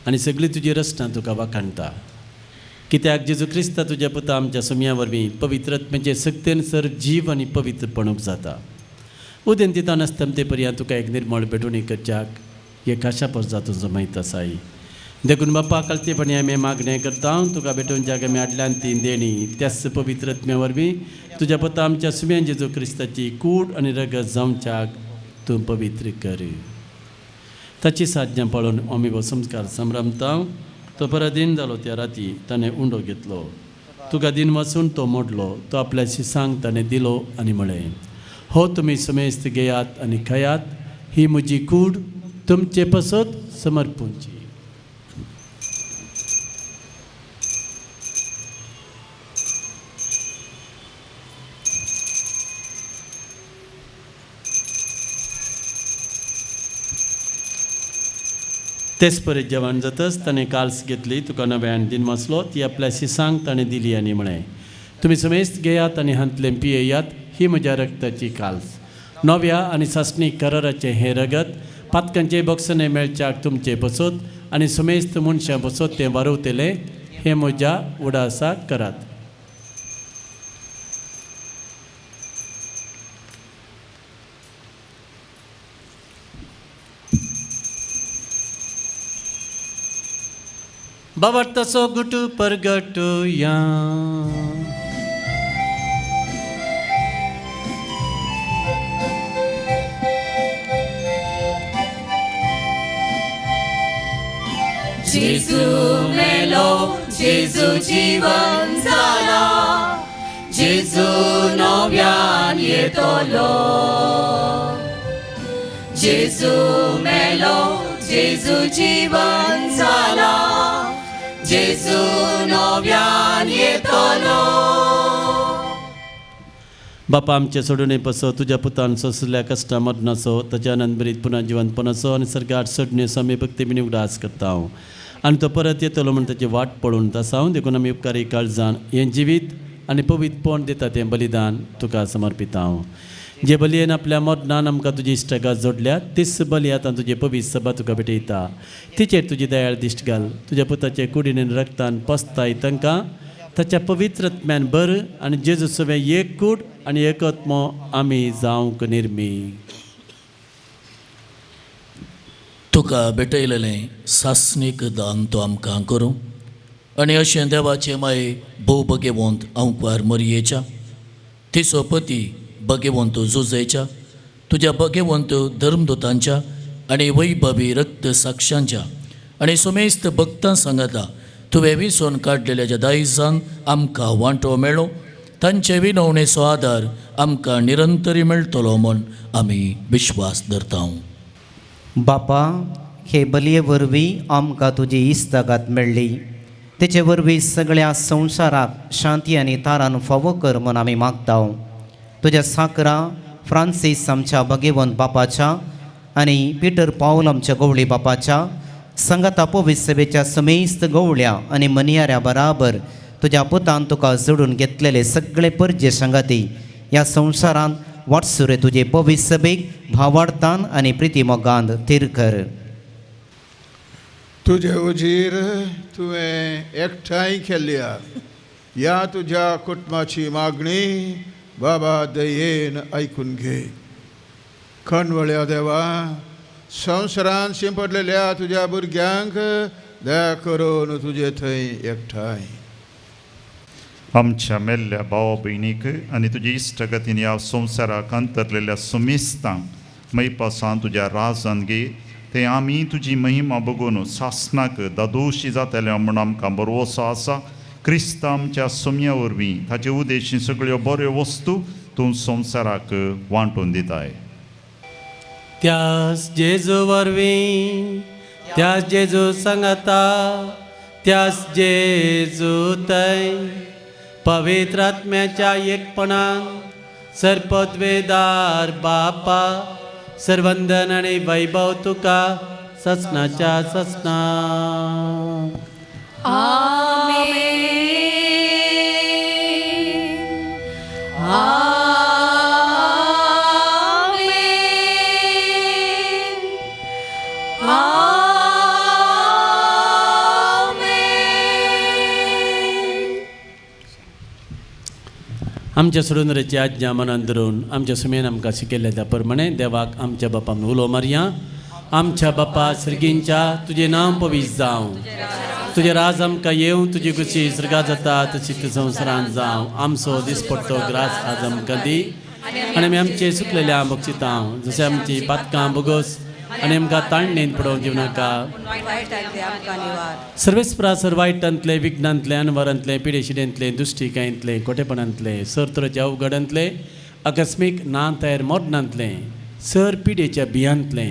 आनी सगळी तुजी रचना तुका वाखाणटा. कित्याक जेजू क्रिस्ता तुज्या पुता आमच्या सुमया वरवीं पवित्र आत्म्याचे सक्तेन सर जीव आनी पवित्रपणूक जाता. उदेंत दिता नासतमते पर्यंत तुका एक निर्मळ भेटवणी करच्याक हे खाशा परजा तुजो माहीत आसाय. देखून बापा कळतेपणी आमी मागणें करता तुका भेटोवच्याक आमी हाडल्यान ती देणी त्याच पवित्र आत्म्या वरवीं तुज्या पुता आमच्या सुम्यान जेजू क्रिस्ताची कूड आनी रगत जावच्याक तूं पवित्र कर. ताची साधना पळोवन आमी हो संस्कार संभ्रमता. तो परत दिन जालो त्या राती ताणें उंडो घेतलो, तुका दिन वाचून तो मोडलो, तो आपल्या शिसांक ताणें दिलो आनी म्हळें, हो तुमी समेस्त घेयात आनी खायात, ही म्हजी कूड तुमचे पसत समर्पूंची. तेच परी जेवण जातच ताणें काल्स घेतली, तुका नव्यान दिन वाचलो, ती आपल्या शिसांक ताणें दिली आनी म्हळें, तुमी समेस्त घेयात आनी हांतलें पियेयात, ही म्हज्या रक्ताची काल्स, नव्या आनी सासणी कराराचें हें रगत पातकांचे बक्षणें मेळच्याक तुमचे बसत आनी समेस्त मनशां बसत तें वारवतलें, हें म्हज्या उडासाक करात. बाबा तसो गुटू परगटुया. जेजू मेलो, जेजू जीवन जाला, जेजू नव्यान येतलो. जेजू मेलो, जेजू जीवन जाला, जेजू नव्यान येतलो. बापा आमचे सोडून पसो तुज्या पुतान सोंसल्या कश्टा मरणाचो ताच्या आनंदभरीत पुनः जिवंतपणाचो आनी सर्गार सोडणेचो आमी भक्ती उगडास करता हांव आनी तो परत येतलो म्हूण ताची वाट पळोवन आसा हांव. देखून आमी उपकारी काळजान हें जिवीत आनी पवित्रपण दिता तें बलिदान तुका समर्पिता हांव. जे बलयेन आपल्या मरणान आमकां तुजी इश्टागात जोडल्या तीच बली आतां तुजी पवित्र सभा तुका भेटयता. तिचेर तुजी दयाळ दिश्ट घाल. तुज्या पुताचे कुडीन आनी रक्तान पसताय तांकां ताच्या पवित्र आत्म्यान बर आनी जेजू सवें एक कूड आनी एक आत्मो आमी जावंक निर्मी. तुका भेटयलेलें सासणीक दान तो आमकां करूं आनी अशें देवाचें माये भोव भगेवंत आंकवार मरयेच्या तिचो पती भगेवंत जुजेच्या तुज्या भगेवंत धर्मदूतांच्या आनी वैभवी रक्त साक्षांच्या आनी सुमेस्त भक्तां सांगाता तुवें विसोवन काडलेल्या ज्या दायजान आमकां वांटो मेळो तांचे विनवणेचो आदार आमकां निरंतरी मेळटलो म्हूण आमी विश्वास धरता. बापा, हे बलये वरवीं आमकां तुजी इस्तागात मेळ्ळी. तेचे वरवीं सगळ्या संवसाराक शांती आनी तारान फावो कर म्हूण आमी मागता. तुज्या साकरा फ्रांसीस आमच्या भगेवंत बापाच्या आनी पिटर पावल आमच्या गवळी बापाच्या संगाता पवित्र सभेच्या समेस्त गवळ्या आनी मनियाऱ्या बराबर तुज्या पुतान तुका जोडून घेतलेले सगळे परजे संगाती ह्या संवसारांत वाटसुरे तुजे पवित्र सभेक भावार्थान आनी प्रितीमोगान थीर कर. तुजे उजीर तुवें एकठांय केल्ल्या ह्या तुज्या कुटुंबाची मागणी बाबा दयेन आयकून घे. खणवळ्या देवा, संवसारान शिंपडलेल्या तुज्या भुरग्यांक दया करून तुजे थंय एकठांय. आमच्या मेल्ल्या भाव भयणीक आनी तुजी इश्टगतीन ह्या संवसाराक अंतरलेल्या सुमेस्तांक मैपासान तुज्या राजान घे. ते आमी तुजी महिमा बगून सासणाक दादोशी जातले म्हूण आमकां भरवसो आसा. क्रिस्त आमच्या सोम्या वरवीं ताचे उदेशी सगळ्यो बऱ्यो वस्तू तूं संवसाराक वांटून दिताय. त्यास जेजू वरवीं, त्यास जेजू सांगाता, त्यास जेजू तय पवित्र आत्म्याच्या एकपणान सर्पद्वेदार बापा सर्वंदन आनी वैभव तुका ससनाच्या ससना. आमेन. आमेन. आमच्या सोडूनरेची आज्ञा मनान धरून आमच्या सुमेन आमकां शिकयल्ल्या त्या प्रमाणे देवाक आमच्या बापान उलो मारया. आमच्या बापा सर्गींच्या, तुजें नांव पवित्र जावं, तुजें राज आमकां येवं, तुजी खुशी सर्गां जाता तशी तूं संवसारांत जावं. आमचो दिसपट्टो ग्रास आज आमकां दी आनी आमी आमचे सुकलेल्या बक्षितां जशें आमची पातकां बोगस आनी आमकां ताणणेन पडोवंक दिवं नाका. सर्वेस्परा सर वायटांतले, विघ्नांतले, अनवरांतले, पिडेशिडेंतले, दुश्टिकायेंतले, खोटेपणांतले, सर तरेच्या अवघडांतले, आकस्मीक ना तयार मरणांतले, सर पिडेच्या बियांतले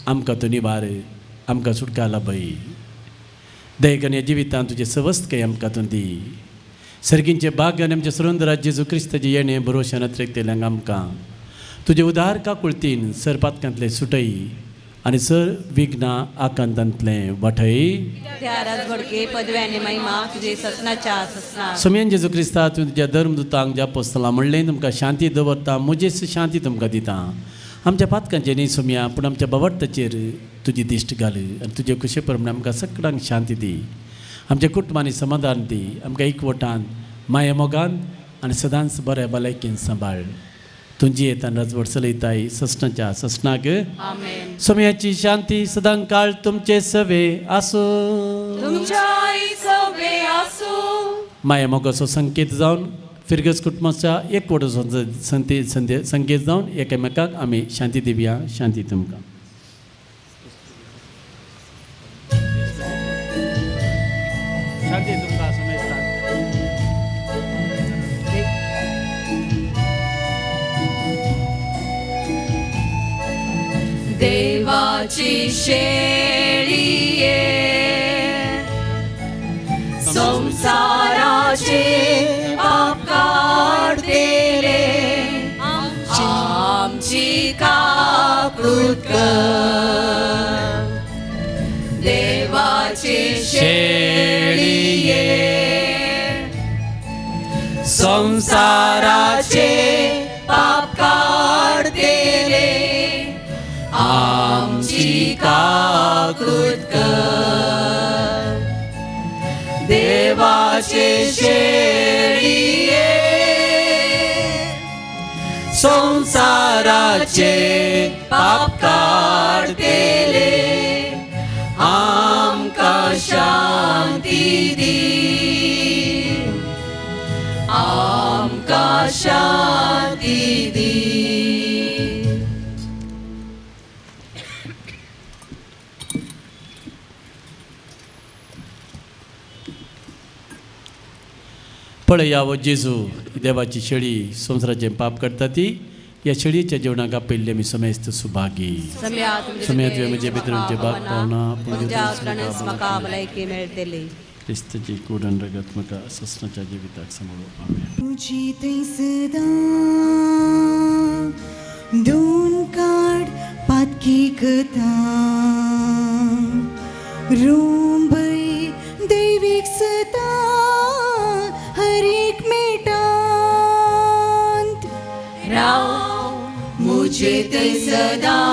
आमकां तूं निवार, आमकां सुटका लाभय. दयेक ह्या जिवितांत तुजें सवस्तकाय आमकां तूं दी. सर्गींचे भाग्य आनी आमच्या सुरेंद्र जेजू क्रिस्ताचें येणें भरोश्यान अतिरेकतेल्यांक आमकां तुजें उदार काकुळतीन सर पातकांतलें सुटय आनी सर विघ्ना आकांतांतलें वाटय. सोम्यान जेजू क्रिस्ता तुवें तुज्या धर्मदूतांक ज्या पोसतलां म्हणलें तुमकां शांती दवरता, म्हजेच शांती तुमकां दिता. आमच्या पातकांचेर न्ही सोम्या, पूण आमच्या बावडताचेर तुजी दिश्ट घाल आनी तुजे खुशे प्रमाणे आमकां सगळ्यांक शांती दी. आमच्या कुटुंबांनी समाधान दी, आमकां एकवटान माया मोगान आनी सदांच बऱ्या भलायकेन सांबाळ. तुजी येतान राजवट चलयताय ससनाच्या ससनाक. सोम्याची शांती सदां काळ तुमचे सवे आसूं. माया मोगाचो संकेत जावन फिरगज कुटुंबाच्या एकवटाचो संकेत जावन एकामेकाक आमी शांती दिवया. शांती तुमकां. शांती तुमकां समेस्तांक. देवाची शेळये संसाराचे पाप काडतेले आमची काकूत कर देवाची शेळये संसाराचे पाप काडतेले आमची काकूत कर देवाचे शेळये संसाराचे पाप काडतेले आमकां शांती दी आमकां शांती दी. पळया वो जेजू देवाची शेळी संवसाराचें पाप करता ती ह्या शेळयेच्या जेवणाक आपयल्ले आमी समेस्त सुभागी. सम्या तुवें म्हजे भितर तुमचे भाग पावना पूण म्हाका भलायकी मेळटली. क्रिस्ताची कूड आनी रगत म्हाका ससनाच्या जिविताक सांबाळू. आमेन. तुजी थंय सदां दोन काड पातकी कथा रोंबय दैवीक सदां हर एक मेटांत राव मुझे थंय सदां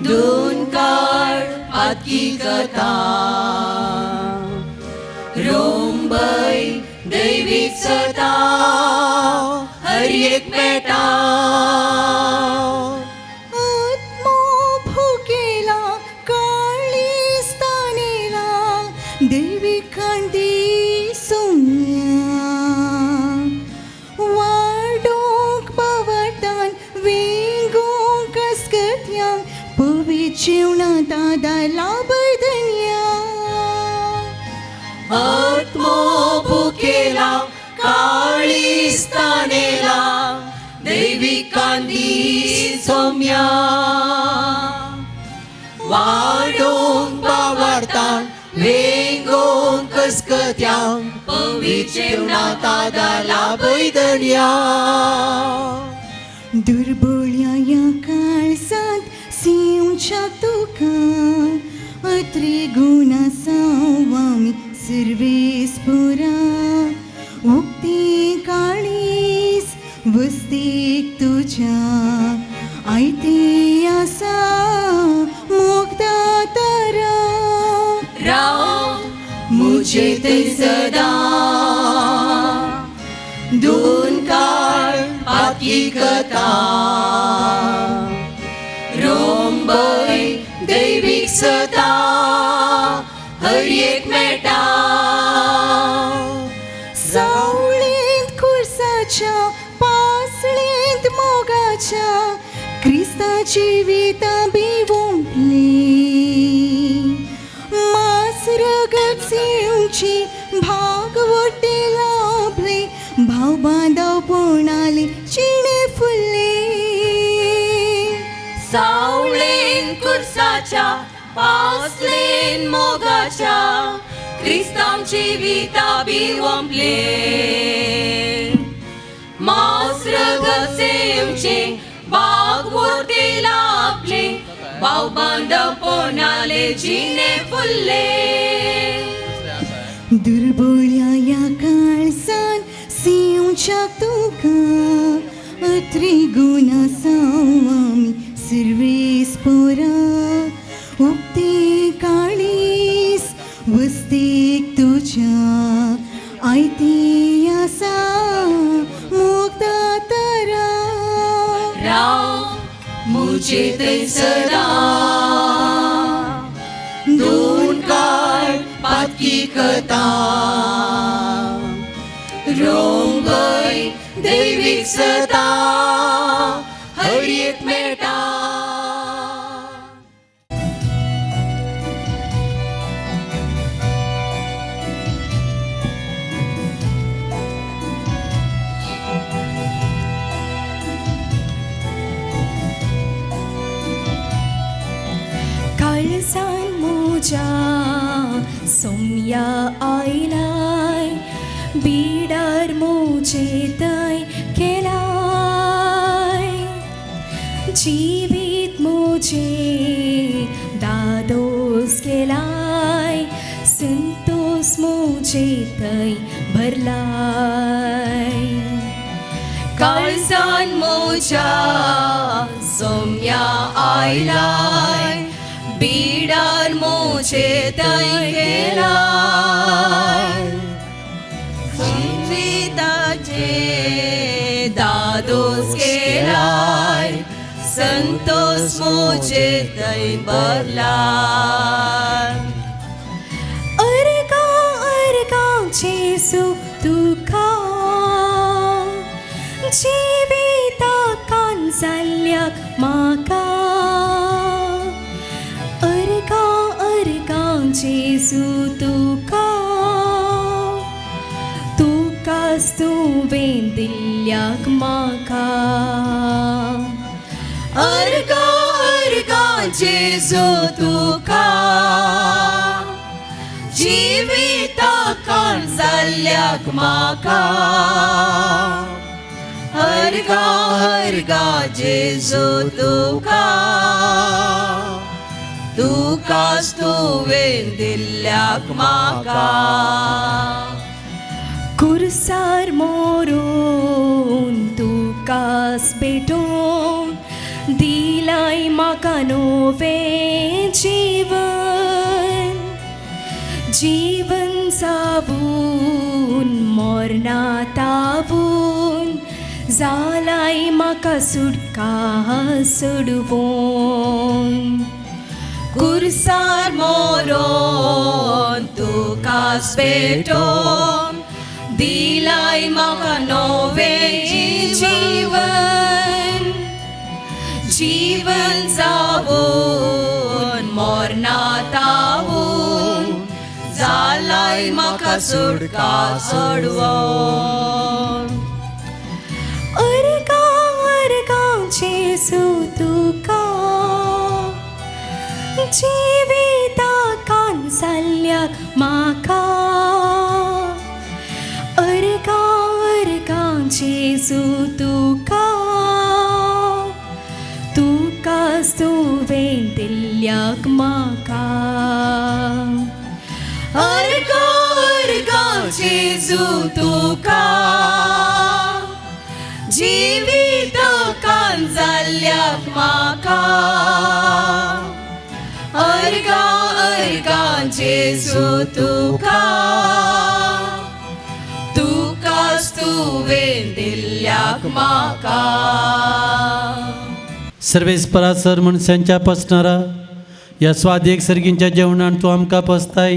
दोन काळ पातकी कथा रोंबय दैवीक सदां हर एक मेटांत आत्मो भुकेला काळीज तानेला दैवीक खांदी सोम्या वाडोंक पावटान वेंगोंक अस्कत्यांक पवित्र जेवणा दादा लाभय धन्या. आत्मो भुकेला काळीज तानेला दैवीक कांदी सोम्या वाडोंक पावटान वेंगोंक कसकत्यांक पवित्र जेवणा दादा लाभय धन्या. दुर्बोळ्या ह्या काळजांत सिंवच्या तुका अत्री गुणा साव आमी सर्वेस पुरा उक्ती काळीज वस्तीक तुज्या आयती आसा मोगदा तारा. राव मुझे थंय सदां दोन काळ पातकी कथा रोंबय दैवीक सदां हर एक मेटां. सावळेंत खुर्साच्या पासळेंत मोगाच्या क्रिस्ता जिविता बिवोंपली मास रगत सेवची भागवटे लाभले भाव बांदव पोणाले चिणे फुल्ले. सावळेन कुर्साच्या पासलेन मोगाच्या क्रिस्तांव जिविता बिवोंपले मास रगत सेवचे बागवोर्ते लाभले भाव बांदव पोणाले जिणे फुल्ले. दुर्बोळ्या ह्या काळजान सिंवच्या तुका अत्री गुणा साव आमी सर्वेस पोरा उक्ती काळीज वस्तीक तुज्या आयती आसा मोगदा तारा. राव मुझे थंय सदां दोन काळ पातकी कथा रोंबय दैवीक सदां हर एक मेटां. काळजान म्हज्या सोम्या आयलाय बिडार म्हजे थंय केलाय जिवीत म्हजें दादोस केलाय संतोस म्हजे थंय भरलाय काळजान म्हज्या सोम्या आयलाय बिडार म्हजे थंय केलाय जिविताचे दादोस केलाय संतोस म्हजे थंय भरलाय अर्गां अर्गां जेजू तुका जिविता कांजाल्याक म्हाका अर्गां अर्गां जेजू तुका तुकाच तुवें दिल्ल्याक म्हाका अर्गां अर्गां जेजू तुका जिविता कांजाल्याक म्हाका अर्गां अर्गां जेजू तुका तुकाच तुवें दिल्ल्याक म्हाका कुर्सार मोरून तुकाच भेटोवन दिलाय म्हाका नवें जीवन जीवन जावून मरणा तावून जालाय म्हाका सुटका सोडवून कुर्सार मोरोन तुकाच भेटोवन दिलाय म्हाका नवें जीवन जीवन जावून मरणा तावून जालाय म्हाका सुटका सोडवून अर्गां अर्गां जेजू तुका जिविता कांजाल्याक म्हाका अर्गां अर्गां जेजू तुका तुकाच तुवें दिल्ल्याक म्हाका अर्गां अर्गां जेजू तुका जिविता कांजाल्याक म्हाका अर्गां अर्गां जेजू तुका तुकाच तुवें दिल्ल्याक म्हाका. सर्वेस्परा सर मनशांच्या पसणारा ह्या स्वादीक सर्गींच्या जेवणान तूं आमकां पसताय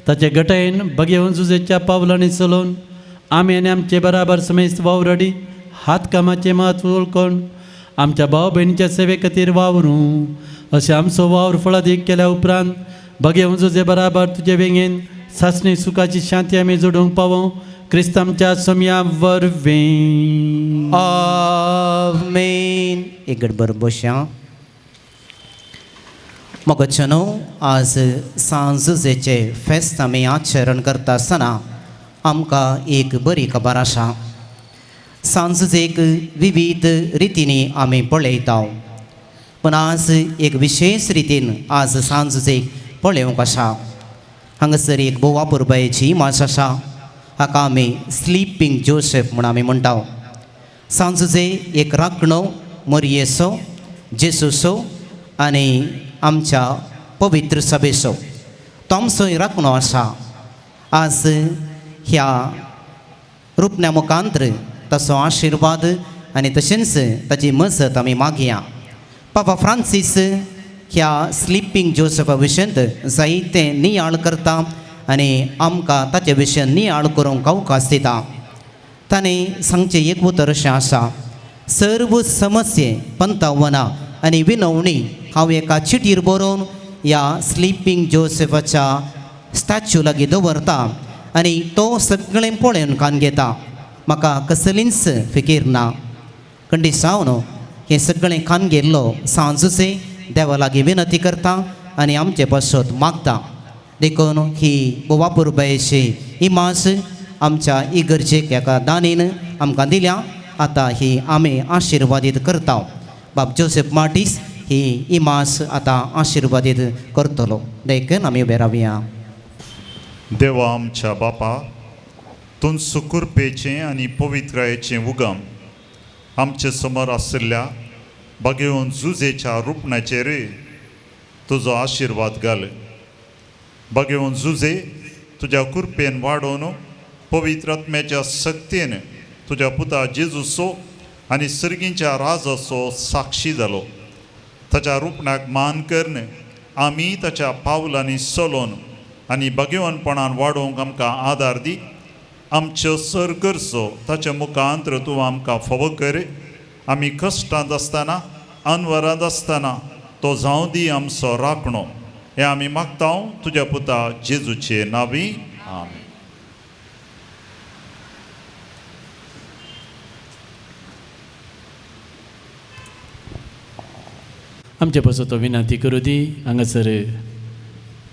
ताचे गटायेन बगेवन जुजेच्या पावलांनी चलोवन आमी आनी आमचे बराबर समेस्त वावराडी हात कामाचें म्हत्व वळखून आमच्या भाव भयणीच्या सेवे खातीर वावरूं अशें आमचो वावर फळादीक केल्या उपरांत बगेवन जुजे बराबर तुजे वेंगेन सासणी सुखाची शांती आमी जोडूंक पावों क्रिस्त आमच्या सोम्या वरवीं. आमेन. एक गडबर बसया. मोगचनो आज सांजुजेचे फेस्त आमी आचरण करता आसतना आमकां एक बरी खबर आसा. सांजुजेक विविध रितींनी आमी पळयता पूण आज एक विशेष रितीन आज सांजुजेक पळोवंक आसा. हांगासर एक भोव अपुरबायेची इमाज आसा हाका आमी स्लिपींग जोसेफ म्हूण आमी म्हणटा. सांजुजे एक राखणो मोरयेचो जेसूचो आनी आमच्या पवित्र सभेचो तो आमचो राखणो आसा. आज ह्या रुपण्या मुखांतर ताचो आशिर्वाद आनी तशेंच ताची मजत आमी मागया. पापा फ्रांसीस ह्या स्लिपींग जोसेफा विशयांत जायते नियाळ करता आनी आमकां ताचे विशयान नियाळ करूंक अवकाश दिता. ताणें सांगचें एक उतर अशें आसा, सर्व समस्ये पंतावना आनी विनवणी हांव एका चिटीर बरोवन ह्या स्लिपींग जोसेफाच्या स्टॅच्यू लागीं दवरता आनी तो सगळें पळोवन कान घेता. म्हाका कसलीच फिकीर ना. कंडीसांव न्हू हें सगळें कान गेल्लो सांजुसे देवा लागीं विनंती करता आनी आमचे पासत मागता. देखून ही बोवा पुरबायेची इमाज आमच्या इगर्जेक एका दानीन आमकां दिल्या. आतां ही आमी आशिर्वादीत करता. बाब जोसेफ मार्टीस ही इमाज आतां आशिर्वादीत करतलो. देखून आमी उबे रावया. देवा आमच्या बापा, तुमचो कृपेचें आनी पवित्रायेचें उगम आमचे समोर आशिल्ल्या बागेवन जुजेच्या रुपणाचेर तुजो आशिर्वाद घाल. बागेवन जुजे तुज्या कृपेन वाडोवन पवित्र आत्म्याच्या शक्तीन तुज्या पुता जेजूचो आनी सर्गींच्या राजाचो साक्षी जालो. ताच्या रुपणाक मान करून आमी ताच्या पावलांनी चलोवन आनी बागेवनपणान वाडोवंक आमकां आदार दी. आमच्यो सर करचो ताच्या मुखांत तूं आमकां फावो कर. आमी कश्टांत आसतना अनवरांत आसतना तो जावं दी आमचो राखणो. हें आमी मागता तुज्या पुता जेजूचे नांवी, आमेन. आमचे पासत तो विनंती करूं दी. हांगासर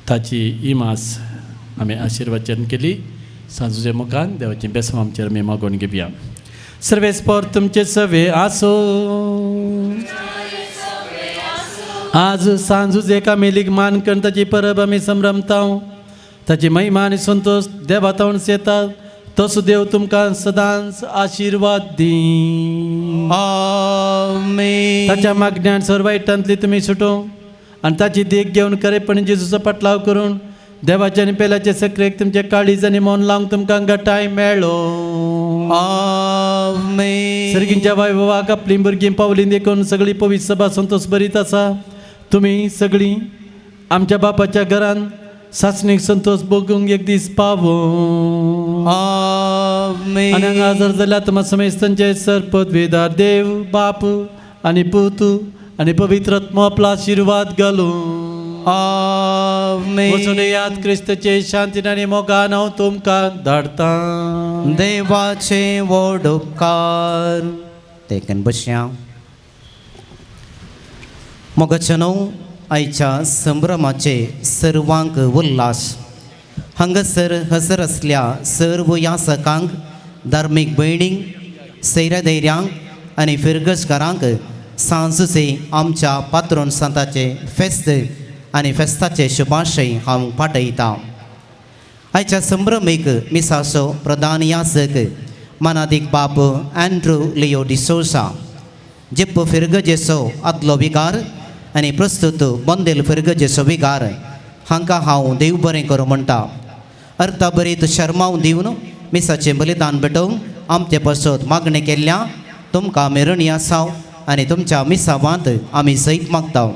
ताची इमास आमी आशिर्वाचन केली. सांजूचे मुखान देवाचें बेसम आमचेर आमी मागोवन घेवया. सर्वेस्पर तुमचे सवे आसो. आज सांजूच एका मेलीक मान करून ताची परब आमी संभ्रमता. ताची महिमा आनी संतोश देवा तावन येता. तसो देव तुमकां सदांच आशिर्वाद दी. आमेन. ताच्या मागण्यान सर्व वायटांतली तुमी सुटो आनी ताची देख घेवन खरेपणी जेजूचो पाटलाव करून देवाच्या आनी पेल्याचे सक्रेक तुमचे काळीज आनी मन लावंक तुमकां घटाय मेळो. आमेन. सर्गींच्या वैभवाक आपलीं भुरगीं पावलीं देखून सगळी पवित्र सभा संतोष भरीत आसा. तुमी सगळीं आमच्या बापाच्या घरान सासणीक संतोष भोगूंक एक दीस पावो. आमेन. आनी हांगा हजर जाल्यार तुमा समेस्तांचे सर पदवेदार देव बाप आनी पूत आनी पवित्र आत्मो आपलो आशिर्वाद घालूं. आमेन. वचून याद क्रिस्ताचे शांतीन आनी मोगान हांव तुमकां धाडटां. देवाचे व्हड उपकार. तेकन बसया. मोगाचे न्हू आयच्या संभ्रमाचे सर्वांक उल्हास. हांगासर हजर आसल्या सर्व यासकांक, धार्मीक भयणींक, सैराधैर्यांक आनी फिरगजकारांक सांजूचे आमच्या पात्रोन सांताचे फेस्त आनी फेस्ताचे शुभाशय हांव पाठयतां. आयच्या संभ्रमीक मिसाचो प्रधान यासक मानादीक बाब अँड्रू लियो डिसोसा, जेप्प फिरगजेचो आदलो विगार आनी प्रस्तुत बंदेल फिरगजेचो विगार हांकां हांव देव बरें करूं म्हणटा. अर्थाबरीत शर्माव दिवन मिसाचें बलिदान भेटोवंक आमचे पासत मागणें केल्ल्या तुमकां आमी ऋणी आसाव आनी तुमच्या मिसावांत आमी सयत मागता.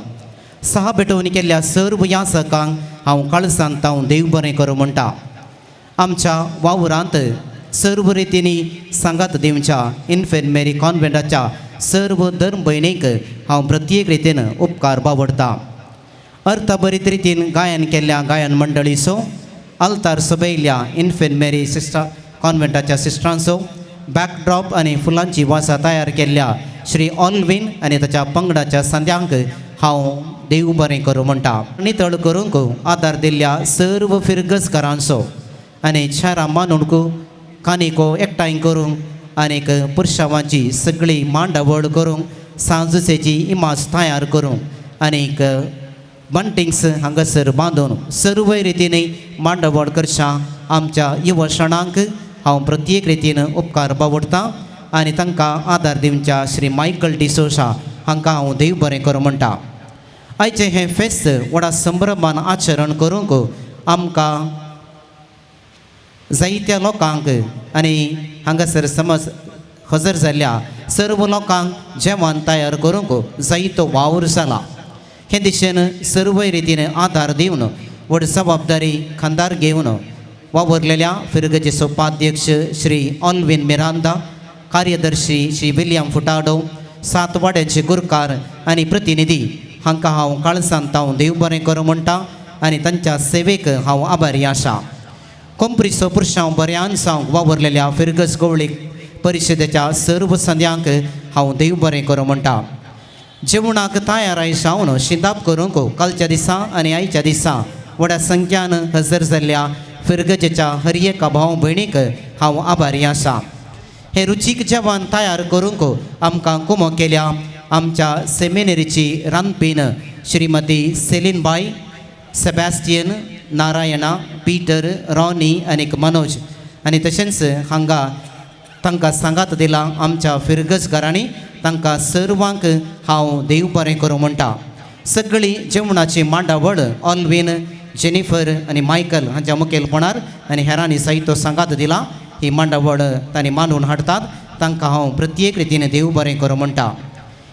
सहा भेटवणी केल्ल्या सर्व यासकांक हांव काळजांत हांव देव बरें करूं म्हणटा. आमच्या वावरांत सर्व रितींनी सांगात दिवच्या इन्फेंट मेरी कॉन्व्हेंटाच्या सर्व धर्म भयणींक हांव प्रत्येक रितीन उपकार बावडटा. अर्थभरीत रितीन गायन केल्ल्या गायन मंडळीचो, आल्तार सोबयल्ल्या इन्फेंट मेरी सिस्टर कॉन्व्हेंटाच्या सिस्टरांचो, बॅकड्रॉप आनी फुलांची वासा तयार केल्ल्या श्री ऑलवीन आनी ताच्या पंगडाच्या संद्यांक हांव देव बरें करूं म्हणटा. नितळ करूंक आदार दिल्ल्या सर्व फिरगजकारांचो आनी शारां मानूंक कानिको एकठांय करूंक आनीक पुरशावांची सगळी मांडावळ करूंक सांजुसेची इमाज तयार करूंक आनीक बंटिंग्स हांगासर बांदून सर्व रितीन मांडावळ करच्या आमच्या युवशणांक हांव प्रत्येक रितीन उपकार बावडटा आनी तांकां आदार दिवच्या श्री मायकल डिसोसा हांकां हांव देव बरें करूं म्हणटा. आयचें हें फेस्त व्हडा संभ्रमान आचरण करूंक आमकां जायत्या लोकांक आनी हांगासर समज हजर जाल्ल्या सर्व लोकांक जेवण तयार करूंक जायतो वावर जाला. हे दिशेन सर्व रितीन आदार दिवन व्हड जबाबदारी खांदार घेवन वावरलेल्या फिरगजेचो उपाध्यक्ष श्री ऑलवीन मिरांदा, कार्यदर्शी श्री विलियम फुटाडो, सात वाड्याचे गुरकार आनी प्रतिनिधी हांकां हांव काळजांत हांव देव बरें करूं म्हणटा आनी तांच्या सेवेक हांव आभारी आसा. कोंप्रीचो पुरशांव बऱ्यान सावंक वावरलेल्या फिरगज गवळीक परिशदेच्या सर्व संद्यांक हांव देव बरें करूं म्हणटा. जेवणाक तयार आयसावन शिंदाप करूंक कालच्या दिसा आनी आयच्या दिसा व्हडा संख्यान हजर जाल्ल्या फिरगजेच्या हर एका भाव भयणीक हांव आभारी आसा. हे रुचीक जेवण तयार करूंक आमकां कुमो केल्या आमच्या सेमिनेरीची रांदपीन श्रीमती सेलीनबाय, सेबॅस्टियन, नारायणा, पीटर, रॉनी आनी मनोज आनी तशेंच हांगा तांकां सांगात दिला आमच्या फिरगज घरांनी. तांकां सर्वांक हांव देव बरें करूं म्हणटा. सगळी जेवणाची मांडावळ ऑलवीन, जेनिफर आनी मायकल हांच्या मुखेलपणार आनी हेरांनी साहित्य सांगात दिला. ही मांडावळ तांणी मांडून हाडटात. तांकां हांव प्रत्येक रितीन देव बरें करूं म्हणटा.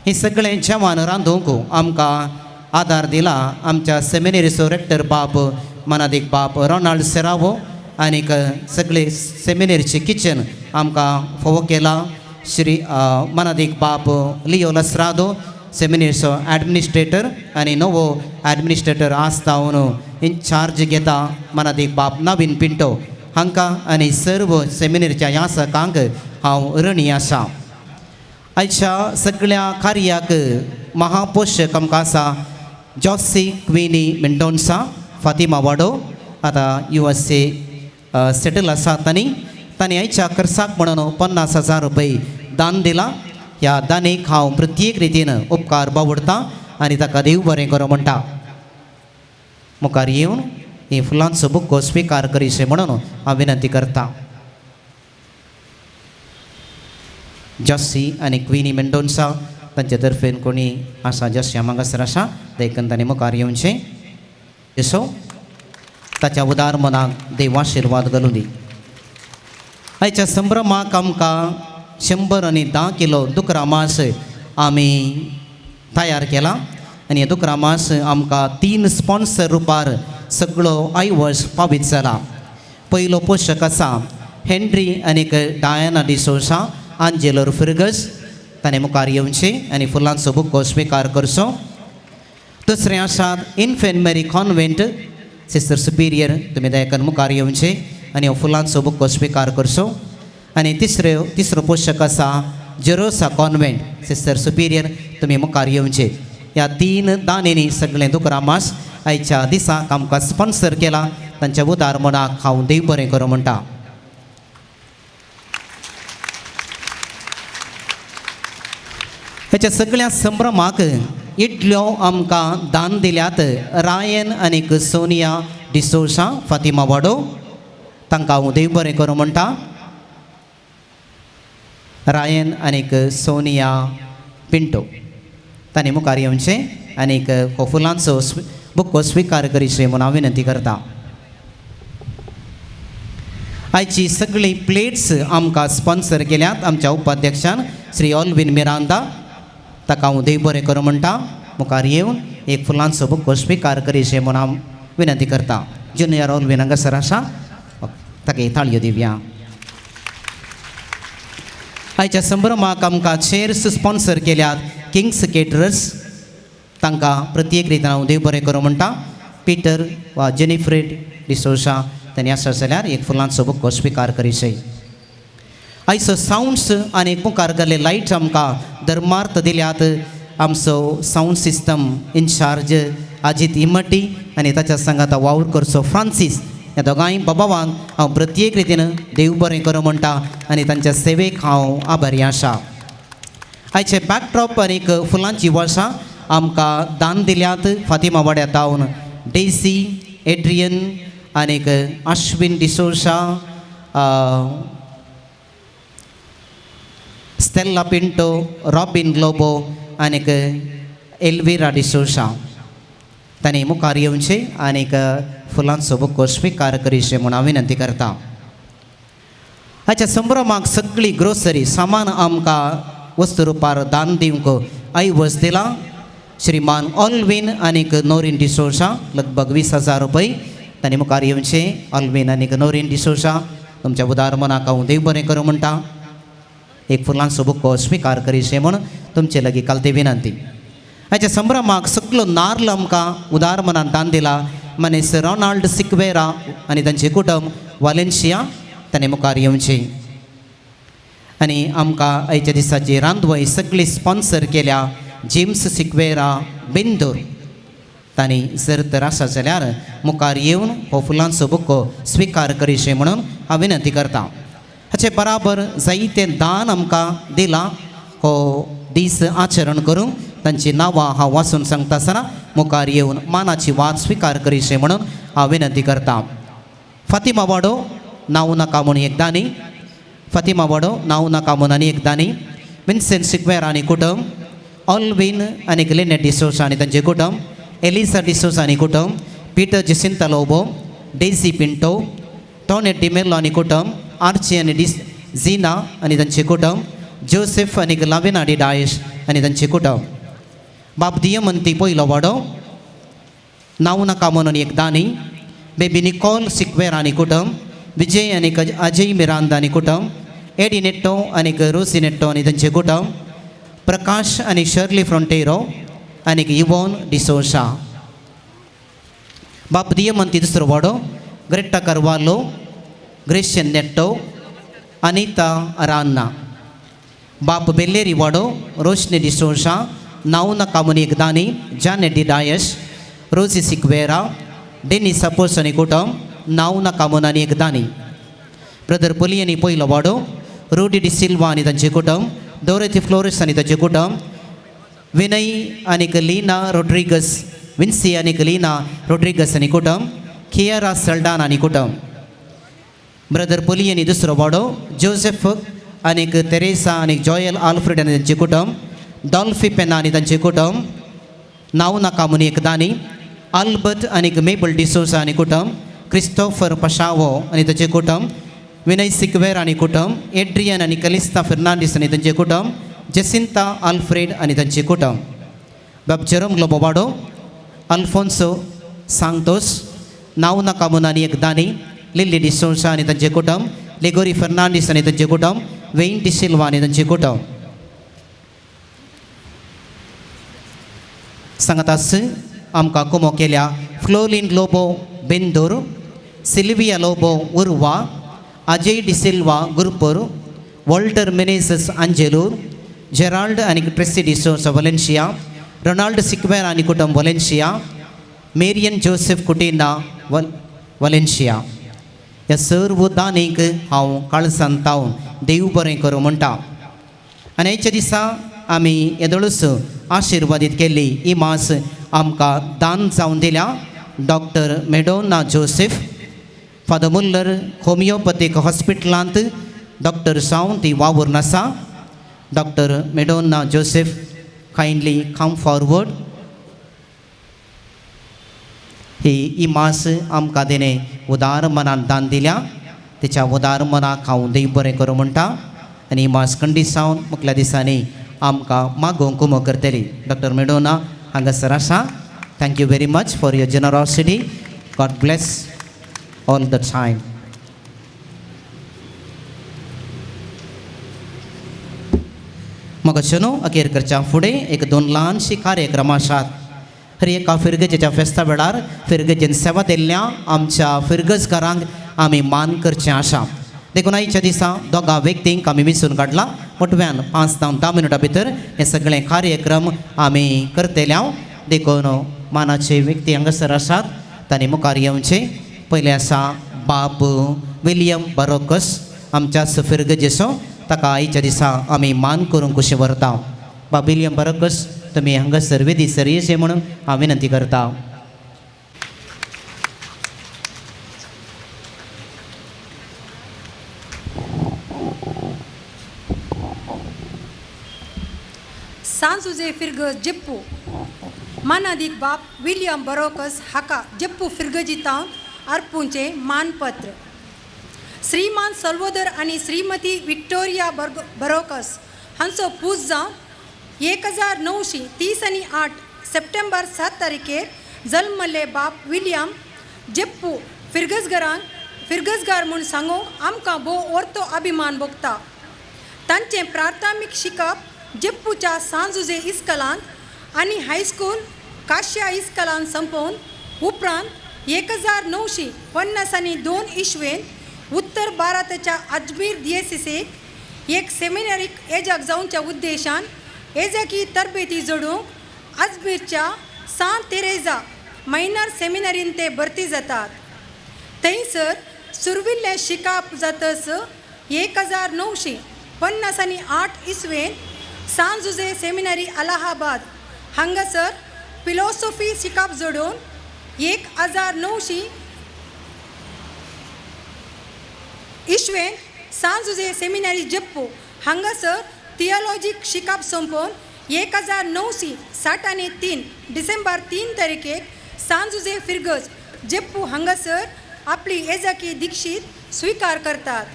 ही सगळें जेवण रांदूंक आमकां आदार दिला आमच्या सेमिनेरीचो रेक्टर बाब मनादीक बाब रोनाल्ड सेरावो आनीक सगळे सेमिनेरीचें किचन आमकां फोवो केला श्री मनादीक बाब लियो लसरादो सेमिनेरीचो एडमिनिस्ट्रेटर आनी नवो एडमिनिस्ट्रेटर आसता इनचार्ज घेता मनादीक बाब नवीन पिंटो हांकां आनी सर्व सेमिनेरीच्या ह्या सकांक हांव ऋणी आसा. आयच्या सगळ्या कार्याक महापोशक आमकां आसा जॉसी क्विनी मेंडोन्सा, फातिमा वाडो आतां यू एस ए सेटल आसा. तांणी तांणी आयच्या खर्चाक म्हणून 50,000 रुपये दान दिला. ह्या दानीक हांव प्रत्येक रितीन उपकार बावडटा आनी ताका देव बरें करूं म्हणटा. मुखार येवन ही फुलांचो बुको स्विकार करीशे म्हणून हांव विनंती करता. जॉसी आनी क्विनी मेंडोन्सा तांचे तर्फेन कोणी आसा जॉसी हांगासर आसा देखून तांणी मुखार येवचें. सो ताच्या उदार मनाक देव आशिर्वाद घालूं दी. आयच्या संभ्रमाक आमकां 110 किलो दुकरा मांस आमी तयार केला आनी हे दुकरा मांस आमकां 3 स्पॉन्सर रुपार सगळो आयवस पावीत जाला. पयलो पोशक आसा हेनरी आनीक डायना डिसोसा, आंजेलोर फिरगस ताणें मुखार येवचें आनी फुलांचो बुको स्विकार करचो. दुसरें आसा Infant Mary convent sister superior तुमी दयाकन मुखार येवचें आनी हो फुलांचो बुको स्विकार करचो. आनी तिसरो पोशक आसा जेरोसा कॉन्वेंट सिस्टर सुपिरियर तुमी मुखार येवचें. ह्या 3 दानेनी सगळें दुकरा मास आयच्या दिसाक आमकां स्पॉन्सर केला. तांच्या उदार मनाक हांव देव बरें करूं म्हणटा. ह्याच्या सगळ्या संभ्रमाक इतल्यो आमकां दान दिल्यात रायन आनीक सोनिया डिसोसा, फातिमा वाडो तांकां हांव देव बरें करूं म्हणटा. रायन आनीक सोनिया पिंटो तांणी मुखार येवचें आनीक हो फुलांचो बुको स्विकार करीचे म्हूण हांव विनंती करता. आयची सगळी प्लेट्स आमकां स्पॉन्सर केल्यात आमच्या उपाध्यक्षान श्री ऑलवीन मिरांदा ताका हांव देव बरें करूं म्हणटा. मुखार येवन एक फुलांचो बुको स्विकार करीचे म्हूण हांव विनंती करता. ज्युनियर ऑलवीन हांगासर आसा ताका ताळयो दिवया. आयच्या संभ्रमाक आमकां चेयर्स स्पॉन्सर केल्यात किंग्स केटरर्स तांकां प्रत्येक रितीन हांव देव बरें करूं म्हणटा. पिटर वा जेनिफ्रेड डिसोसा तांणी आसा जाल्यार एक फुलांचो बुको स्विकार करीचे. आयचो सावंड्स आनी मुखार गेल्ले लायट्स आमकां धर्मार्थ दिल्यात आमचो सावंड सिस्टम इनचार्ज अजीत इमटी आनी ताच्या सांगाता वावर करचो फ्रांसीस ह्या दोगांय बाबावांक हांव प्रत्येक रितीन देव बरें करूं म्हणटा आनी तांच्या सेवेक हांव आभारी आसा. आयचे बॅकड्रॉप आनीक फुलांची वर्सां आमकां दान दिल्यात फातिमा वाड्या तावन डेसी, एड्रियन आनीक अश्विन डिसोसा, स्टेल्ला पिंटो, रॉबीन लोबो आनीक एल्विरा डिसोसा तांणी मुखार येवचें आनीक फुलांचो बुको स्विकार करीचे म्हूण हांव विनंती करता. हाच्या संभ्रमाक सगळी ग्रोसरी सामान आमकां वस्तू रुपार दान दिवंक ऐवज दिला श्रीमान ऑलवीन आनीक नोरीन डिसोसा लगभग 20,000 रुपये तांणी मुखार येवचें. ऑलवीन आनीक नोरीन डिसोसा तुमच्या उदार मनाक हांव देव बरें करूं म्हणटा. एक फुलांचो बुको स्विकार करीचे म्हूण तुमचे लागीं कालते विनंती. हाच्या संभ्रमाक सगळो नार्ल आमकां उदार मनान दान दिला मनीस रोनाल्ड सिक्वेरा आनी तांचें कुटुंब वालेन्शिया ताणें मुखार येवचें. आनी आमकां आयच्या दिसाची रांदवय सगळी स्पॉन्सर केल्या जेम्स सिक्वेरा बेंदूर तांणी जर तर आसा जाल्यार मुखार येवन हो फुलांचो बुको स्विकार करीशे म्हणून हांव विनंती करता. हाचे बराबर जायते दान आमकां दिलां हो दीस आचरण करूंक तांची नांवां हांव वाचून सांगता आसतना मुखार येवन मानाची वात स्विकार करीशे म्हणून हांव विनंती करता. फातिमा वाडो नांव नाका म्हूण एक दानी, फातिमा वाडो नांव नाका म्हूण आनी एक दानी, विन्सेंट सिक्वेरा आनी कुटुंब, ऑलवीन आनी ग्लेनेट डिसोजा आनी तांचे कुटुंब, एलिसा डिसोजा आनी कुटुंब, Peter Jacinta Lobo, Daisy Pinto, Tonet D'Mello आनी कुटुंब, आर्ची आनी झिना आनी तांचे कुटुंब, जोसेफ आनी लाविना डी डायश आनी तांचे कुटुंब, बाब दियमंती पयलो वाडो नांव नाका म्हणून एक दानी, बेबी निकोल सिक्वेरा आनी कुटुंब, विजय आनी अजय मिरांदा आनी कुटुंब, एडी नेट्टो आनी रोसी नेट्टो आनी तांचे कुटुंब, प्रकाश आनी शर्ली फ्रोंटेरो आनी इवोन डिसोजा. बाब दियमंती दुसरो वाडो ग्रेटा करवालो, ग्रेशियन नेट्टो, अनिता अरान्ना. बाप बेल्लेरी वाडो रोशनी डिसोजा, नांव नाका म्हूण एक दानी, जानेट डी डायश, रोजी सिक्वेरा, डेनी सपोस आनी कुटुंब, नांव नाका म्हूण आनी एक दानी. ब्रदर पोलियनी पयलो वाडो रोडी डिसिल्वा आनी तांचे कुटुंब, दोरेथी फ्लोरिस आनी तांचे कुटुंब, विनय आनी लीना रोड्रिगस, विन्सी आनी लीना रोड्रिगस आनी कुटुंब, कियारा सल्डान आनी कुटुंब. ब्रदर पोलियनी दुसरो वाडो जोसेफ आनी तेरेसा आनी जॉयल आल्फ्रेड आनी तांचे कुटुंब, डॉल्फी पेना आनी तांचे कुटुंब, नांव नाका म्हूण एक दानी, आल्बर्ट आनी मेबल डिसोजा आनी कुटुंब, क्रिस्टोफर पशावो आनी तांचे कुटुंब, विनय सिक्वेर आनी कुटुंब, एड्रियन आनी कलिस्ता फेर्नांडीस आनी तांचे कुटुंब, जेसिंता आल्फ्रेड आनी तांचे कुटुंब. बाब जेरोम लोबो वाडो अल्फोन्सो सांतोस, नांव नाका म्हूण आनी एक दानी, लिल्ली डिसोजा आनी तांचे कुटुंब, लेगोरी फेर्नांडीस आनी तांचे कुटुंब, वेन डिसिल्वा आनी तांचे कुटुंब. सांगातास आमकां कुमो केल्या फ्लोलिन लोबो बेंदूर, सिल्विया लोबो उर्वा, अजय डिसिल्वा गुरपूर, वॉल्टर मिनेझस अंजेलूर, जेराल्ड आनी ट्रेसी डिसोजा वलेन्शिया, रोनाल्ड सिक्वेरा आनी कुटुंब वलेन्शिया, मेरियन जोसेफ कुटिना वलेन्शिया. ह्या सर्व दानीक हांव काळजान तावन देव बरें करूं म्हणटा. आनी आयच्या दिसा आमी येदोळूच आशिर्वादीत केल्ली ही मास आमकां दान जावन दिल्या doctor Madonna Joseph, father Muller homeopathic हॉस्पिटलांत डॉक्टर जावन ती वावुरून आसा. Doctor Madonna Joseph kindly come forward. ही ही मास आमकां तिणें उदार मनान दान दिल्या, तिच्या उदार मनाक हांव देव बरें करूं म्हणटा. आनी ही मास खंडीत जावन मुखल्या दिसांनी आमकां मागोवंक कुमो करतली. डॉक्टर मेडोना हांगासर आसा. Thank you very much for your generosity. God bless all the time. मग न्हू अखेर करच्या फुडें एक दोन ल्हानशी कार्यक्रम आसात. हर एका फिरगजेच्या फेस्ता वेळार फिरगजेन सेवा दिल्ल्या आमच्या फिरगजकारांक आमी मान करचें आसा. देखून आयच्या दिसा दोगां व्यक्तींक आमी विंचून काडला. मोटव्यान 5 ते 10 मिनटां भितर हे सगळे कार्यक्रम आमी करतले. देखून मानाचे व्यक्ती हांगासर आसात तांणी मुखार येवचे. पयलें आसा बाब विलियम बरोकस आमच्या फिरगजेचो, ताका आयच्या दिसा आमी मान करूंक कशें व्हरता. बाब विलियम बरोकस तुमी हांगासर वेदी सर येचे म्हणून हांव विनंती करता. सांजुजे फिरगज जेप्पू मानादीक बाप विलियम बरोकस हाका जेप्पू फिरगजितावन अर्पूंचें मानपत्र. श्रीमान सल्वोदर आनी श्रीमती विक्टोरिया बरोकस हांचो पूत जावन 1930 आनी 8 सप्टेंबर 7 तारखेर जल्मल्ले बाप विलियम जेप्पू फिरगजगारांक फिरगजगार म्हूण सांगूंक आमकां भोव ओर्तो अभिमान भोगता. तांचें प्राथमीक शिकप जेप्पूच्या सांजुजे इस्कलांत आनी हायस्कूल काश्या इस्कलांत संपोवन उपरांत 1950 आनी 2 इस्वेंत उत्तर भारताच्या अजमीर दियेसिसेक एक सेमिनारीक एजक जावच्या उद्देशान एजाकी तरबेती जोडूंक आजमेरच्या सांत तेरेजा मायनर सेमिनारीन ते भरती जातात. थंयसर सुरविल्लें शिकाप जातच 1958 इसवेन सांत जुझे सेमिनरी अलाहाबाद हांगासर फिलॉसॉफी शिकाप जोडून 1900 इसवेन सांत जुझे सेमिनरी जप्पू हांगासर थियोलॉजीक शिकाप सोंपोवन 1963 डिसेंबर 3 तारखेक सांत जुझे फिरगज जप्पू हांगासर आपली एजाकी दीक्षित स्वीकार करतात.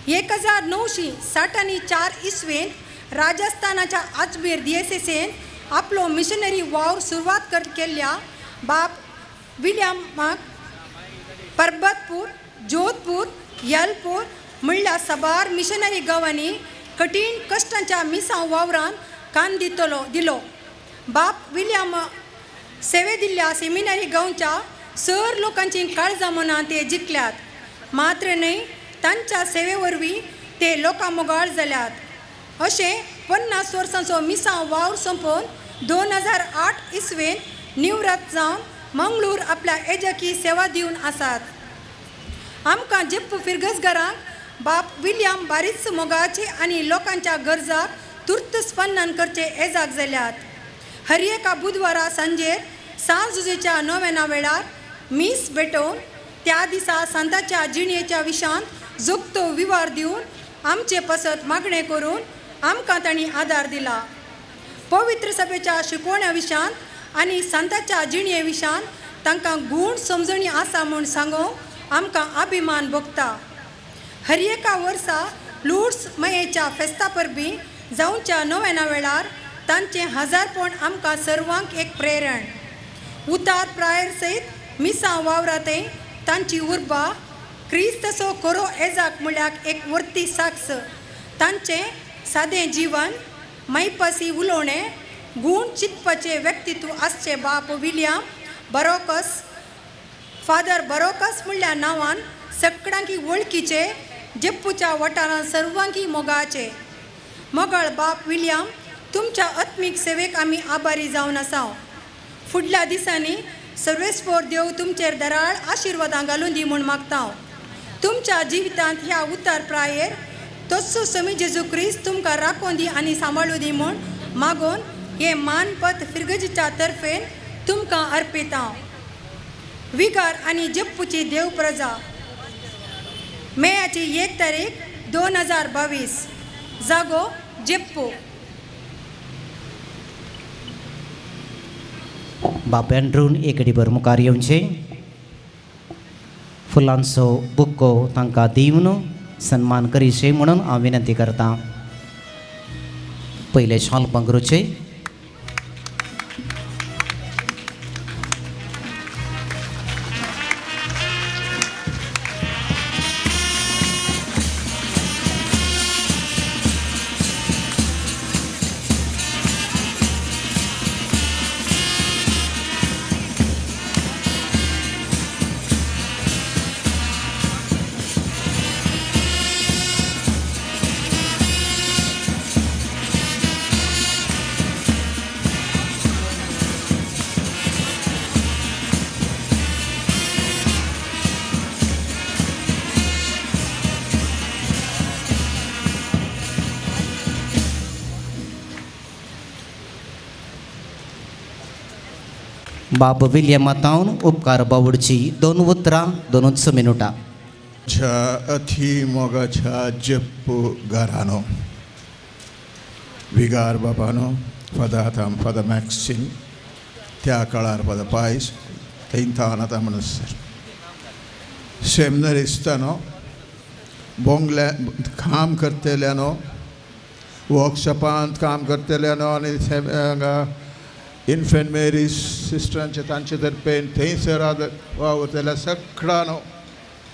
1964 इसवेन राजस्थानाच्या अजमेर दियेसेसेन आपलो मिशनरी वावर सुरवात केल्ल्या बाप विलियमाक परबतपूर, जोधपूर, यलपूर म्हणल्यार साबार मिशनरी गांवांनी कठीण कश्टांच्या मिसांव वावरान कान दिलो. बाप विलियम सेवे दिल्ल्या सेमिनरी गांवच्या सर लोकांची काळजां मनां ते जिखल्यात, मात्र न्हय तांच्या सेवे वरवीं ते लोकां मोगाळ जाल्यात. अशें 50 वर्सांचो मिसांव वावर सोंपोवन 2008 इसवेन निवृत्त जावन मंगळूर आपल्या एजाकी सेवा दिवन आसात. आमकां जेप्पू फिरगजगारांक बाप विलियम बारीच मोगाचे आनी लोकांच्या गरजाक तुर्त स्पंदन करचे एजाक जाल्यात. हर एका बुधवारा सांजेर सांत जुझेच्या नोवेना वेळार मीस भेटोवन त्या दिसा सांताच्या जिणेच्या विशांत जोगतो विवार दिवन आमचे पसत मागणें करून आमकां तांणी आदार दिला. पवित्र सभेच्या शिकवण्या विशांत आनी सांताच्या जिणे विशांत तांकां गूण समजणी आसा म्हूण सांगूंक आमकां अभिमान भोगता. हर एका वर्सा लुड्स मयेच्या फेस्ता परबी जावच्या नोवेना वेळार तांचें हजारपण आमकां सर्वांक एक प्रेरण. उतार प्रायर सयत मिसां वावरातय तांची उर्बा क्रिस्तसो कोरो एजाक म्हळ्यार एक वर्ती साक्ष. तांचें सादें जीवन, मैपासी उलोवणें, गूण चिंतपाचें व्यक्तित्व आसचें बाप विलियम बरोकस फादर बरोकस म्हणल्या नांवान सगळ्यांकी वळखीचे जेप्पूच्या वाठारांत सर्वांकी मोगाचे. मोगाळ बाप विलियम, तुमच्या आत्मीक सेवेक आमी आभारी जावन आसा. फुडल्या दिसांनी सर्वेस्पोर देव तुमचेर दराळ आशिर्वादां घालून दी म्हूण मागता. तुमच्या जिवितांत ह्या उतार प्रायेर तोच समी जेजू क्रिस्त तुमकां राखोवन दी आनी सांबाळूं दी म्हूण मागोवन हें मानपत फिरगजीच्या तर्फेन तुमकां अर्पिता. विगार आनी जप्पूची देव प्रजा. मेयाची 1 तारीख 2022. जागो जेप्पू. बाप एंड्रून एकडीभर मुखार येवचे, फुलांचो बुक्को तांकां दिवन सन्मान करीचे म्हणून हांव विनंती करता. पयले शाल पांगरुचे. बाब विलियम तावन उपकार बावडची 2 उतरां 2 मिनुटां. अथी मोगाच्या जप्पू घरानो विगार बाबानो फादर आतां फादर मॅक्सिन त्या काळार फादर पायस थंय थावन आतां म्हणसर सेमिनरिस्तानो बोंगल्या काम करतल्यानो वर्कशॉपांत काम करतल्यानो आनी हांगा इन्फेंट मेरी सिस्टरांचे तांचे तर्फेन थंयसर वावुरतल्या सगळ्यांनो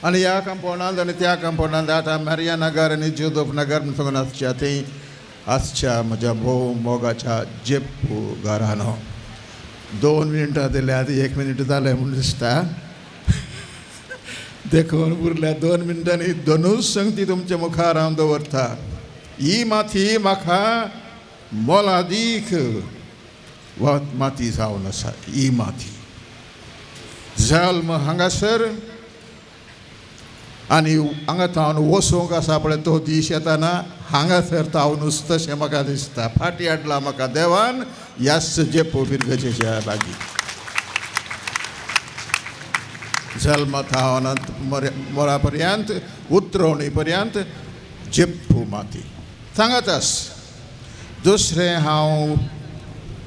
आनी ह्या कंपाउंडांत आनी त्या कंपाउंडांत आतां मारिया नगर आनी जोदोफ नगर म्हणून आसच्या थंय आसच्या म्हज्या भोव मोगाच्या जेप्पू घरानो 2 मिनटां दिल्या आतां 1 मिनीट जालें म्हूण दिसता देखून उरल्या 2 मिनटांनी दोनूच संगती तुमच्या मुखार हांव दवरता. ही माथी म्हाका मोलादीक माती जावन आसा ही माती. जल्म हांगासर आनी हांगा तावन वचूंक आसा पळय तो दीस येताना हांगासर तावनूच तशें म्हाका दिसता. फाटीं हाडला म्हाका देवान ह्याच जेपो फिरगजेच्या लागीं. जल्म थावन मरा पर्यंत उतरवणी पर्यंत जेप्पू माती सांगात आस. दुसरें हांव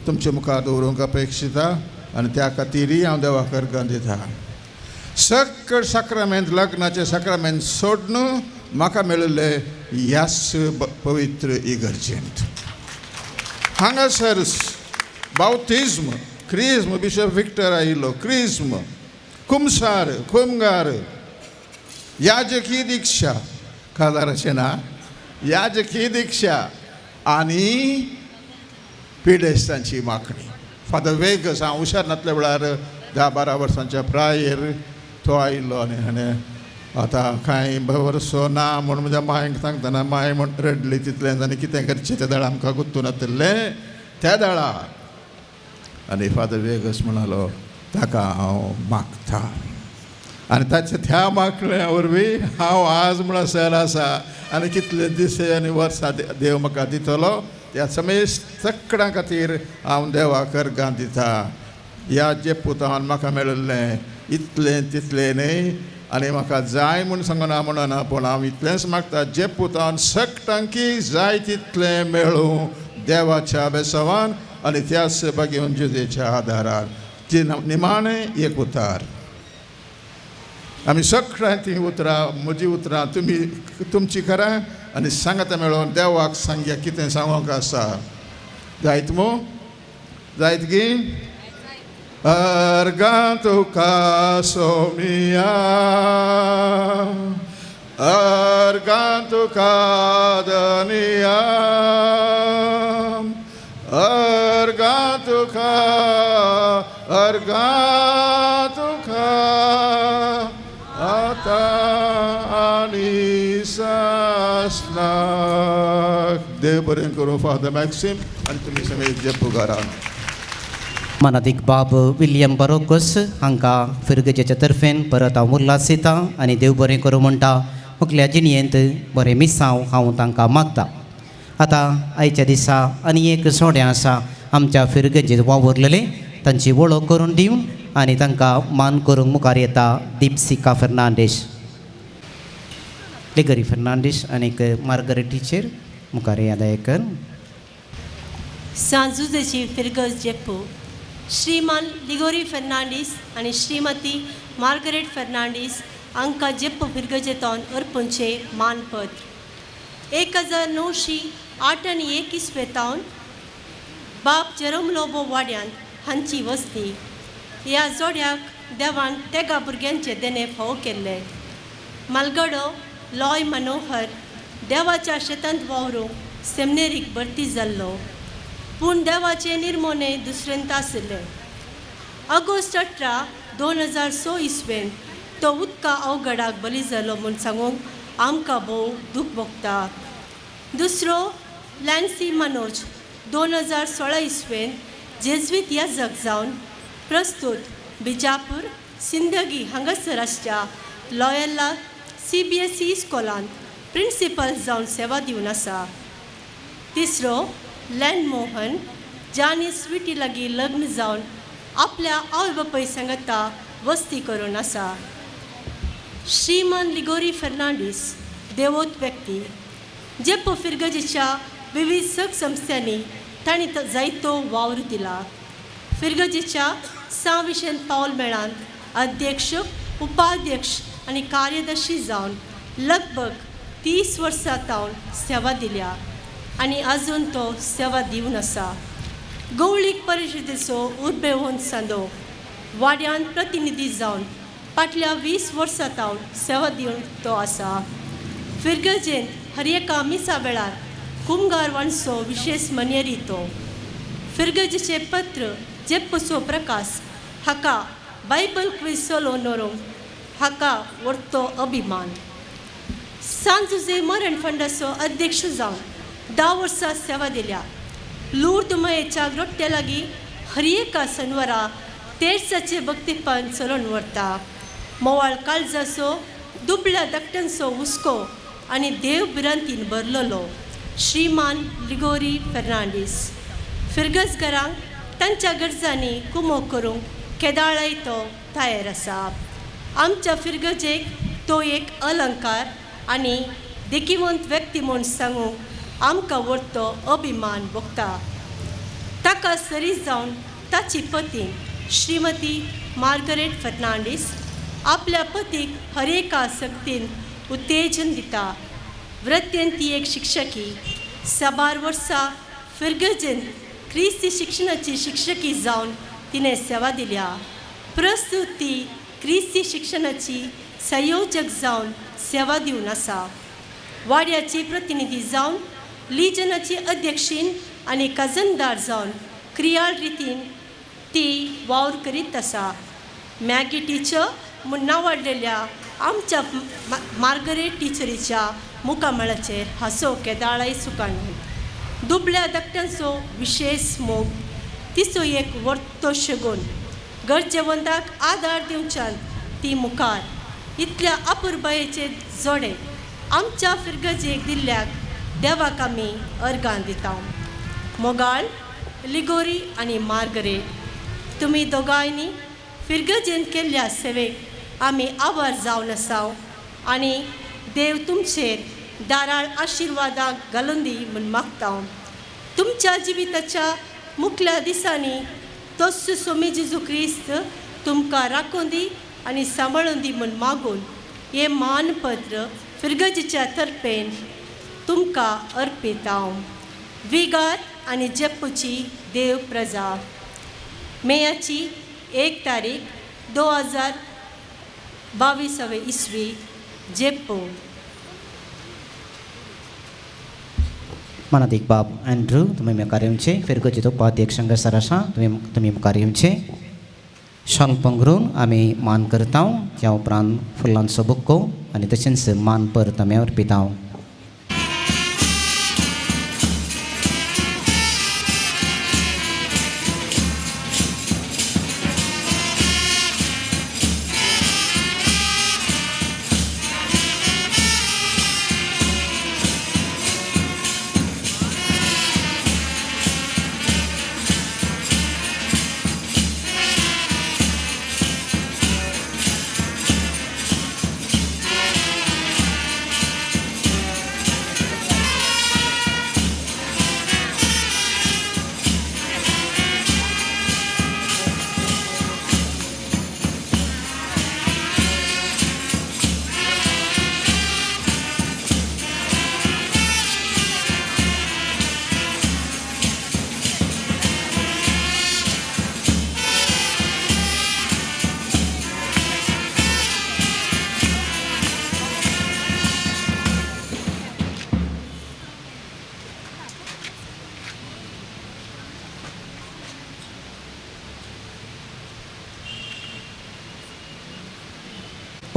तुमचे मुखार दवरूंक अपेक्षिता आनी त्या खातीरय हांव देवाक अर्गां दिता. सकळ साक्रामेंत लग्नाचें साक्रामेंत सोडून म्हाका मेळिल्लें ह्याच पवित्र इगर्जेंत. हांगासर बावतिज्म क्रिज्म बिशप विक्टर आयिल्लो क्रिज्म कुमसार कुमगार याजकी दीक्षा काजाराचें ना याजकी दीक्षा आनी पिडेस्तांची मागणी. फादर वेगस हांव हुशार नासल्या वेळार 10-12 वर्सांच्या प्रायेर तो आयिल्लो आनी हाणें आतां कांय वर्सो ना म्हूण म्हज्या मांयक सांगतना मांय म्हूण रडली तितलें आनी कितें करचें त्या दळा आमकां गुत्तून नातिल्लें त्या दळा. आनी फादर वेगस म्हणालो ताका हांव मागता आनी ताच्या त्या मागण्या वरवीं हांव आज म्हणसर आसा आनी कितले दीस आनी वर्सां देव म्हाका दितलो त्या समेस्त सगळ्यां खातीर हांव देवाक अर्गां दिता. ह्या जेपुतान म्हाका मेळिल्लें इतलें तितलें न्हय आनी म्हाका जाय म्हूण सांगना म्हणना पूण हांव इतलेंच मागता जेपुतान सगळ्यांकी जाय तितलें मेळूं देवाच्या बेसवान आनी त्याच बागेवन जुदेच्या आदारार. ती निमाणें एक उतार आमी सगळ्यां ती उतरां म्हजी उतरां तुमी तुमची करा आनी सांगाता मेळोन देवाक सांगया कितें सांगूंक आसा. जायत मू जायत गी अर्गां तुका सोमिया अर्गां तुका दनिया अर्गां तुका अर्गां तुका आतां आनी सासनाक. देव बरें करूं फादर मॅक्सिम आनी तुमी सगळे जेपुगारान. मानादीक बाब विल्यम बरोकस हांकां फिरगजेच्या तर्फेन परत हांव उल्हास दिता आनी देव बरें करूं म्हणटा. मुखल्या जिणयेंत बरें मिसांव हांव तांकां मागता. आतां आयच्या दिसा आनी एक सोड्यां आसा आमच्या फिरगजेंत वावुरलेले तांची वळख करून दिवन आनी तांकां मान करूंक मुखार येता दीपसिका फर्नांडीस लेगरी फर्नांडीस आनीक मार्गरेट टिचर मुखार येया दयाकर. सांजुजेची फिरगज जेप्पू श्रीमान लिगोरी फर्नांडीस आनी श्रीमती मार्गरेट फर्नांडीस हांकां जेप्पू फिरगजेतोन अर्पूंचें मानपत्र. 1908 आनी 1 इस्वेतावन बाब जेरोम लोबो वाड्यांत हांची वस्ती. ह्या जोड्याक देवान तेगा भुरग्यांचे देणें फावो केल्लें. मालगडो लॉय मनोहर देवाच्या शेतांत वावरूंक सेमनेरीक भरती जाल्लो पूण देवाचें निर्मोणें दुसरेंत आशिल्लें. ऑगस्ट 18, 2006 इस्वेंत तो उदका अवघडाक बली जालो म्हूण सांगूंक आमकां भोव दूख भोगता. दुसरो लॅन्सी मनोज 2016 इस्वेंत जेज्वीत याजक जावन प्रस्तूत बिजापूर सिंदगी हांगासर आसच्या लॉयल्ला CBSE इस्कॉलांत प्रिंसिपल जावन सेवा दिवन आसा. तिसरो लॅन मोहन जानी स्विटी लागीं लग्न जावन आपल्या आवय बापाय सांगता वस्ती करून आसा. श्रीमान लिगोरी फर्नांडीस देवोत व्यक्ती जेप्पो फिरगजेच्या विविध सग संस्थांनी तांणी जायतो वावर दिला. फिरगजेच्या सां विशेन पावल मेळान अध्यक्ष उपाध्यक्ष आनी कार्यदर्शी जावन लगभग 30 वर्सां तावन सेवा दिल्या आनी आजून तो सेवा दिवन आसा. गवळीक परिशदेचो उर्बेवंत सांदो वाड्यान प्रतिनिधी जावन फाटल्या 20 वर्सां तावन सेवा दिवन तो आसा. फिरगजेंत हर एका मिसा वेळार कुमगार वाणसो विशेष मनेरी तो. फिरगजेचें पत्र जेप्पसो प्रकाश हाका बायबल क्वीज चलोवन व्हरूंक हाका व्हडतो अभिमान. सांजुजे मरण फंडाचो अध्यक्ष जावन 10 वर्सां सेवा दिल्या. लूर्द मयेच्या ग्रोट्ट्या लागीं हर एका सनवरा तेर्साचे भक्तीपान चलोवन व्हरता. मोवाळ काळजाचो दुबळ्या धाकट्यांचो हुस्को आनी देव भिरांतीन भरलेलो श्रीमान लिगोरी फेर्नांडीस फिरगजगरांक तांच्या गरजांनी कुमो करूंक केदाळाय तो तयार आसा. आमच्या फिरगजेक तो एक अलंकार आनी देखिवंत व्यक्ती म्हूण सांगूंक आमकां व्हडतो अभिमान भोगता. ताका सरी जावन ताची पती श्रीमती मार्गरेट फेर्नांडीस आपल्या पतीक हर एका सक्तीन उत्तेजन दिता. वृत्तेन ती एक शिक्षकी साबार वर्सां फिरगजेन क्रिस्ती शिक्षणाची शिक्षकी जावन तिणें सेवा दिल्या. प्रस्तुत ती क्रिस्ती शिक्षणाची संयोजक जावन सेवा दिवन आसा. वाड्याची प्रतिनिधी जावन लिजनाची अध्यक्षीन आनी काजनदार जावन क्रियाळ रितीन ती वावर करीत आसा. मॅगी टिचर म्हूण नांवाडलेल्या आमच्या मार्गरेट टिचरीच्या मुखामळाचेर हांसो केदाळाय सुकाणू. दुबळ्या धाकट्यांचो विशेश मोग तिचो एक वर्तो शगून. गरजेवंताक आदार दिवच्यान ती मुखार इतल्या अपुरबायेचे जोडे आमच्या फिरगजेक दिल्ल्याक देवाक आमी अर्गां दिता. मोगाळ लिगोरी आनी मार्गरेट तुमी दोगांयनी फिरगजेन केल्ल्या सेवेक आमी आभार जावन आसाव आनी देव तुमचेर दाराळ आशिर्वादाक घालून दी म्हूण मागता. तुमच्या जिविताच्या मुखल्या दिसांनी तोच सोमी जेजू क्रिस्त तुमकां राखून दी आनी सांबाळून दी म्हूण मागून हें मानपत्र फिरगजेच्या तर्फेन तुमकां अर्पिता. विगार आनी जेप्पूची देव प्रजा. मेयाची 1 तारीख 2022 इसवी, जेप्पू. मनादीक बाब अँड्रू तुमी मुखार येवचे. फिरगजेचो उपाध्यक्ष हांगासर आसा, तुमी मुखार येवचे. शाल पंगरून आमी मान करता. त्या उपरांत फुलांचो बुक्को आनी तशेंच मान परत आमी अर्पिता.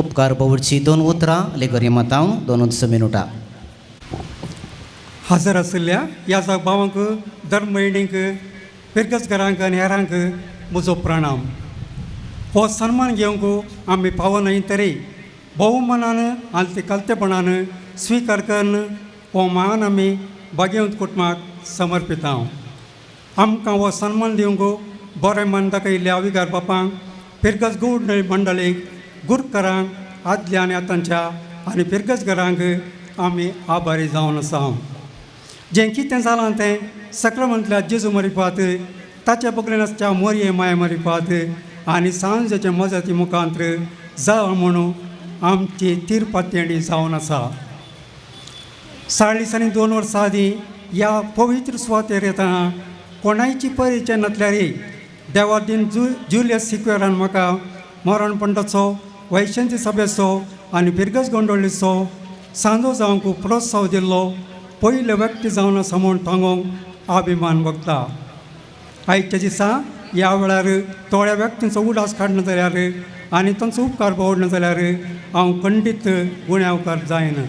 उपकार बोवडची 2 उतरां लेगोरी माताव 2 मिनुटां. हजर आशिल्ल्या ह्या भावांक धर्मभयणींक फिरगजकारांक आनी हेरांक म्हजो प्रणाम. हो सन्मान घेवंक आमी पावनाय तरी भोवमानान आनी कलतेपणान स्विकार करून हो मान आमी भाग्यवंत कुटुंबाक समर्पिता. आमकां हो सन्मान दिवंक बरें मन दाखयल्ल्या विगार बापांक फिरगज गौड मंडळीक गुरकरांक आदल्या आनी आतांच्या आनी फिरगजकारांक आमी आभारी जावन आसा. जें कितें जालां तें सक्रामंतल्या जेजू मरिपात ताच्या बगलेन आसच्या मोरये माया मरिपात आनी सांजेचे मजती मुखांत्र जावं म्हणून आमची तीरपातयेणी जावन आसा. 40 आनी 2 वर्सां आदीं ह्या पवित्र सुवातेर येतना कोणायची परिचय नासल्यारय देवादीन जुलियस सिक्वेरान म्हाका मरण पंडाचो वैशंती सभेचो आनी फिरगज गोंडोळीचो सांजो जावंक प्रोत्साह दिल्लो पयलो व्यक्ती जावन आसा म्हूण सांगूंक अभिमान भोगता. आयच्या दिसा ह्या वेळार थोड्या व्यक्तींचो उडास काडना जाल्यार आनी तांचो उपकार पवडना जाल्यार हांव खंडीत गुण्यावकार जायना.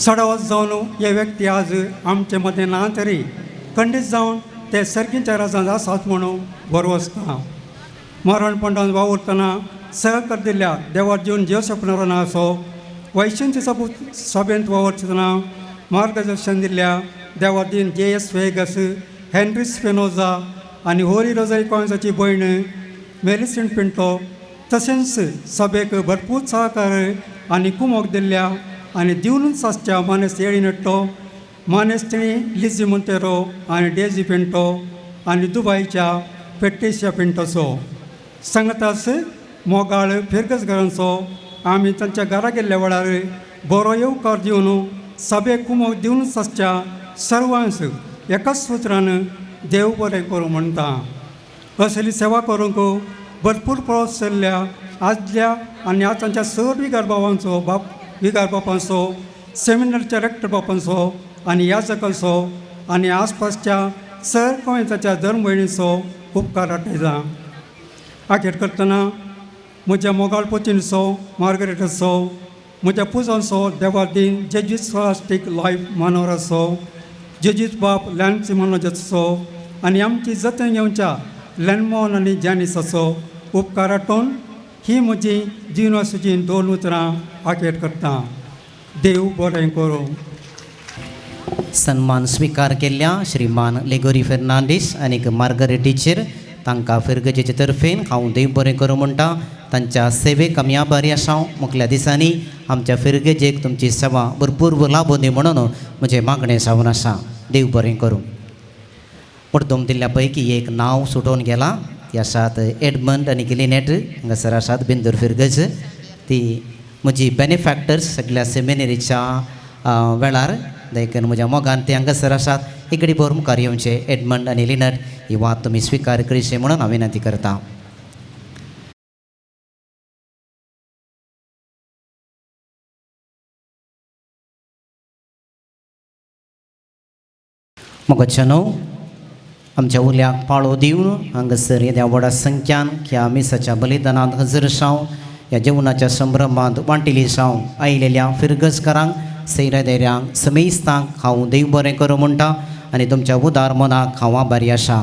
सडावत जावन हे व्यक्ती आज आमचे मदें ना तरी खंडीत जावन ते सर्गीच्या राजांत आसात म्हणून बरवसता. मरण पंडान वावुरतना सहकार दिल्ल्या देवार जीवन जोसेफ नोरोन्हाचो, वैशंची सभेंत वावुरतना मार्गदर्शन दिल्ल्या देवादीन जे एस वेगस, हेनरी स्पेनोजा आनी होरी रोजारी कॉन्साची भयण मेलिसन पिंटो, तशेंच सभेक भरपूर सहकार आनी कुमोक दिल्ल्या आनी दिवनूच आसच्या मानेस्त येळी नट्टो, मानेस्तिणी लिजी मोंतेरो आनी डेजी पिंटो आनी दुबायच्या पेट्रेशिया पिंटोचो सांगतास मोगाळ फिरगसघरांचो आमी तांच्या घरा गेल्ल्या वेळार बरो येवकार दिवन सभेक कुमोक दिवनूच आसच्या सर्वांस एकाच सुत्रान देव बरें करूं म्हणटा. असली सेवा करूंक भरपूर प्रोत्साहन चल्ल्या आदल्या आनी आतांच्या सर विगार बाबांचो, बाप विगार बापांचो, सेमिनारच्या रेक्टर बापांचो आनी याजकांचो आनी आसपासच्या सर गोंयच्या धर्म भयणीचो उपकार आठयता. आखेर करतना म्हज्या मोगाळ पोतींचो, मार्गरेटाचो, म्हज्या पुजांचो देवादीन जेजूस स्कॉलास्टीक लायफ मानोराचो, जेजूस बाप लॅन्सी मनोजाचो आनी आमची जतन घेवच्या लॅनमोहन आनी जॅनिसाचो उपकार आठोवन ही म्हजी जिनसाची दोन उतरां आखेर करता. देव बरें करूं. सन्मान स्विकार केल्ल्या श्रीमान लेगोरी फेर्नांडीस आनी मार्गरेट टिचर तांकां फिरगजेचे तर्फेन हांव देव बरें करूं म्हणटा. तांच्या सेवेक आमी आभारी आसा. मुखल्या दिसांनी आमच्या फिरगजेक तुमची सेवा भरपूर लाभूं दी म्हणून म्हजें मागणें जावन आसा. देव बरें करूं. मुड्डोम दिल्ल्या पैकी एक नांव सुटोवन गेलां, ती आसात एडमंड आनी गिलिनेट हांगासर आसात बिंदूर फिरगज. ती म्हजी बेनिफॅक्टर्स सगळ्या सेमिनरीच्या वेळार देखून म्हज्या मोगान ते हांगासर आसात. इकडे भर मुखार येवचे एडमंड आनी लिनट ही वात तुमी स्विकार करची म्हणून हांव विनंती करता. मोगाच्यानो आमच्या उल्याक पाळो दिवन हांगासर येद्या व्हडा संख्यान ह्या मिसाच्या बलिदानांत हजर साव, ह्या जेवणाच्या संभ्रमांत वांटिली साव आयिल्ल्या फिरगजकारांक, सैरादेऱ्यांक, समेस्तांक हांव देव बरें करूं म्हणटा आनी तुमच्या उदार मनाक हांव आभारी आसा.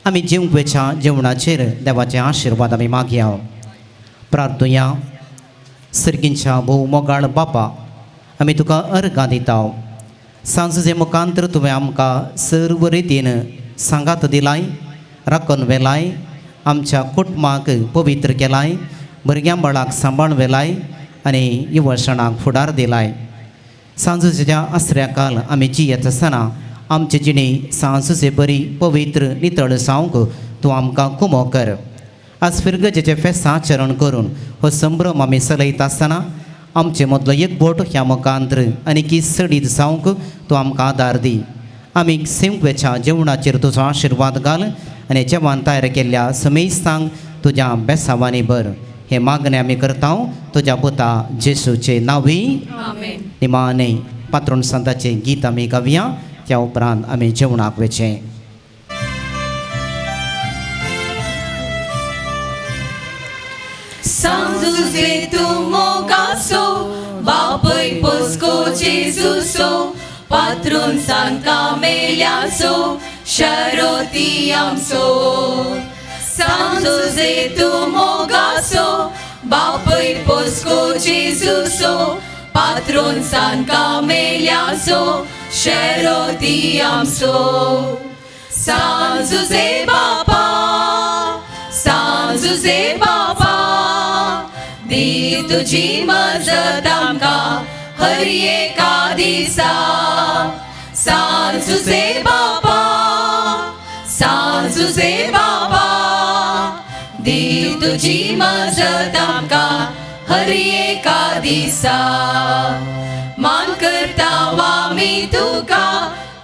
आमी जेवंक वेच्या जेवणाचेर देवाचे आशिर्वाद आमी मागया. प्रार्थुया. सर्गींच्या भोव मोगाळ बापा, आमी तुका अर्गां दिता. सांजचे मुखांतर तुवें आमकां सर्व रितीन सांगात दिलाय, राखून वेलाय, आमच्या कुटुंबाक पवित्र केलाय, भुरग्यां बाळाक सांबाळ वेलाय आनी युवसणाक फुडार दिलाय. सांजच्या आसऱ्या काल आमी जियेत आसतना आमचे जिणे सांजचे बरी पवित्र नितळ जावंक तूं आमकां कुमो कर. आज फिरगजेचें फेस्त आचरण करून हो संभ्रम आमी चलयता आसतना आमचे मदलो एक बोट ह्या मुखांतर आनी सडीत जावंक तूं आमकां आदार दी. आमी सेवकेच्या जेवणाचेर तुजो आशिर्वाद घाल आनी जेवण तयार केल्ल्या समेस्तांक तुज्या बेसावांनी भर. हे मागणें आमी करता तुज्या पुता जेसूचे नांवी. निमाणे पात्रोण संताचें गीत आमी गावया, त्या उपरांत आमी जेवणाक वचें. सांजुजे तूं मोगासो, बापय पोस्को जेजूसो, पात्रून सांका मेल्यासो, शरोती आमचो. सांजुजे तूं मोगासो, बापय पोस्को जेजूसो, पात्रून सांका मेल्यासो, शरोती आमचो. सांजुजे बापा, सांजुजे बापा, दी तुजी मजत आमकां हर एका दिसा. सांजुजे बापा, सांजुजे बापा, दी तुजी मजत आमकां हर एका दिसा. मान करता आमी तुका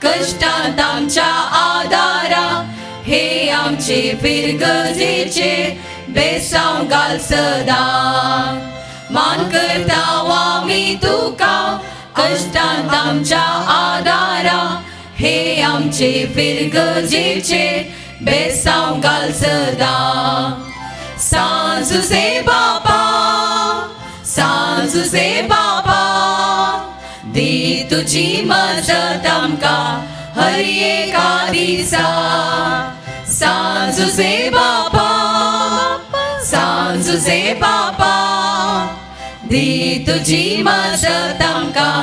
कश्टांत आमच्या आदारा, हे आमचे फिरगजेचे बेसांव घाल सदां. मान करता आमी तुका कश्टांत आमच्या आदारा, हे आमचे फिरगजेचे बेसांव घाल सदां. सांजुजे बापा, सांजुजे बापा, दी तुजी मजत आमकां हर एका दिसा. सांज जुजे बापा, सांज जुजे बापा, दी तुजी मजत आमकां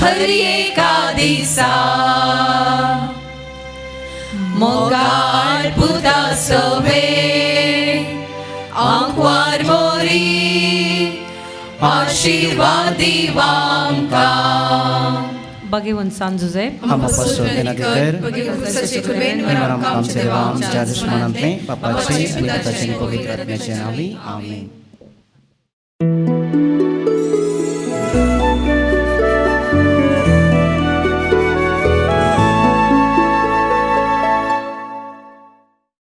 हर एका दिसा. मोगाळ पुता सवे आंकवार मोरी आशिर्वाद दिवा आमकां. भगवंत सांज जुजे आमचे देवा आमच्या दुश्मनांतले बापाचे आनी पुताचे आनी पवित्र आत्म्याचे नांवी आमेन.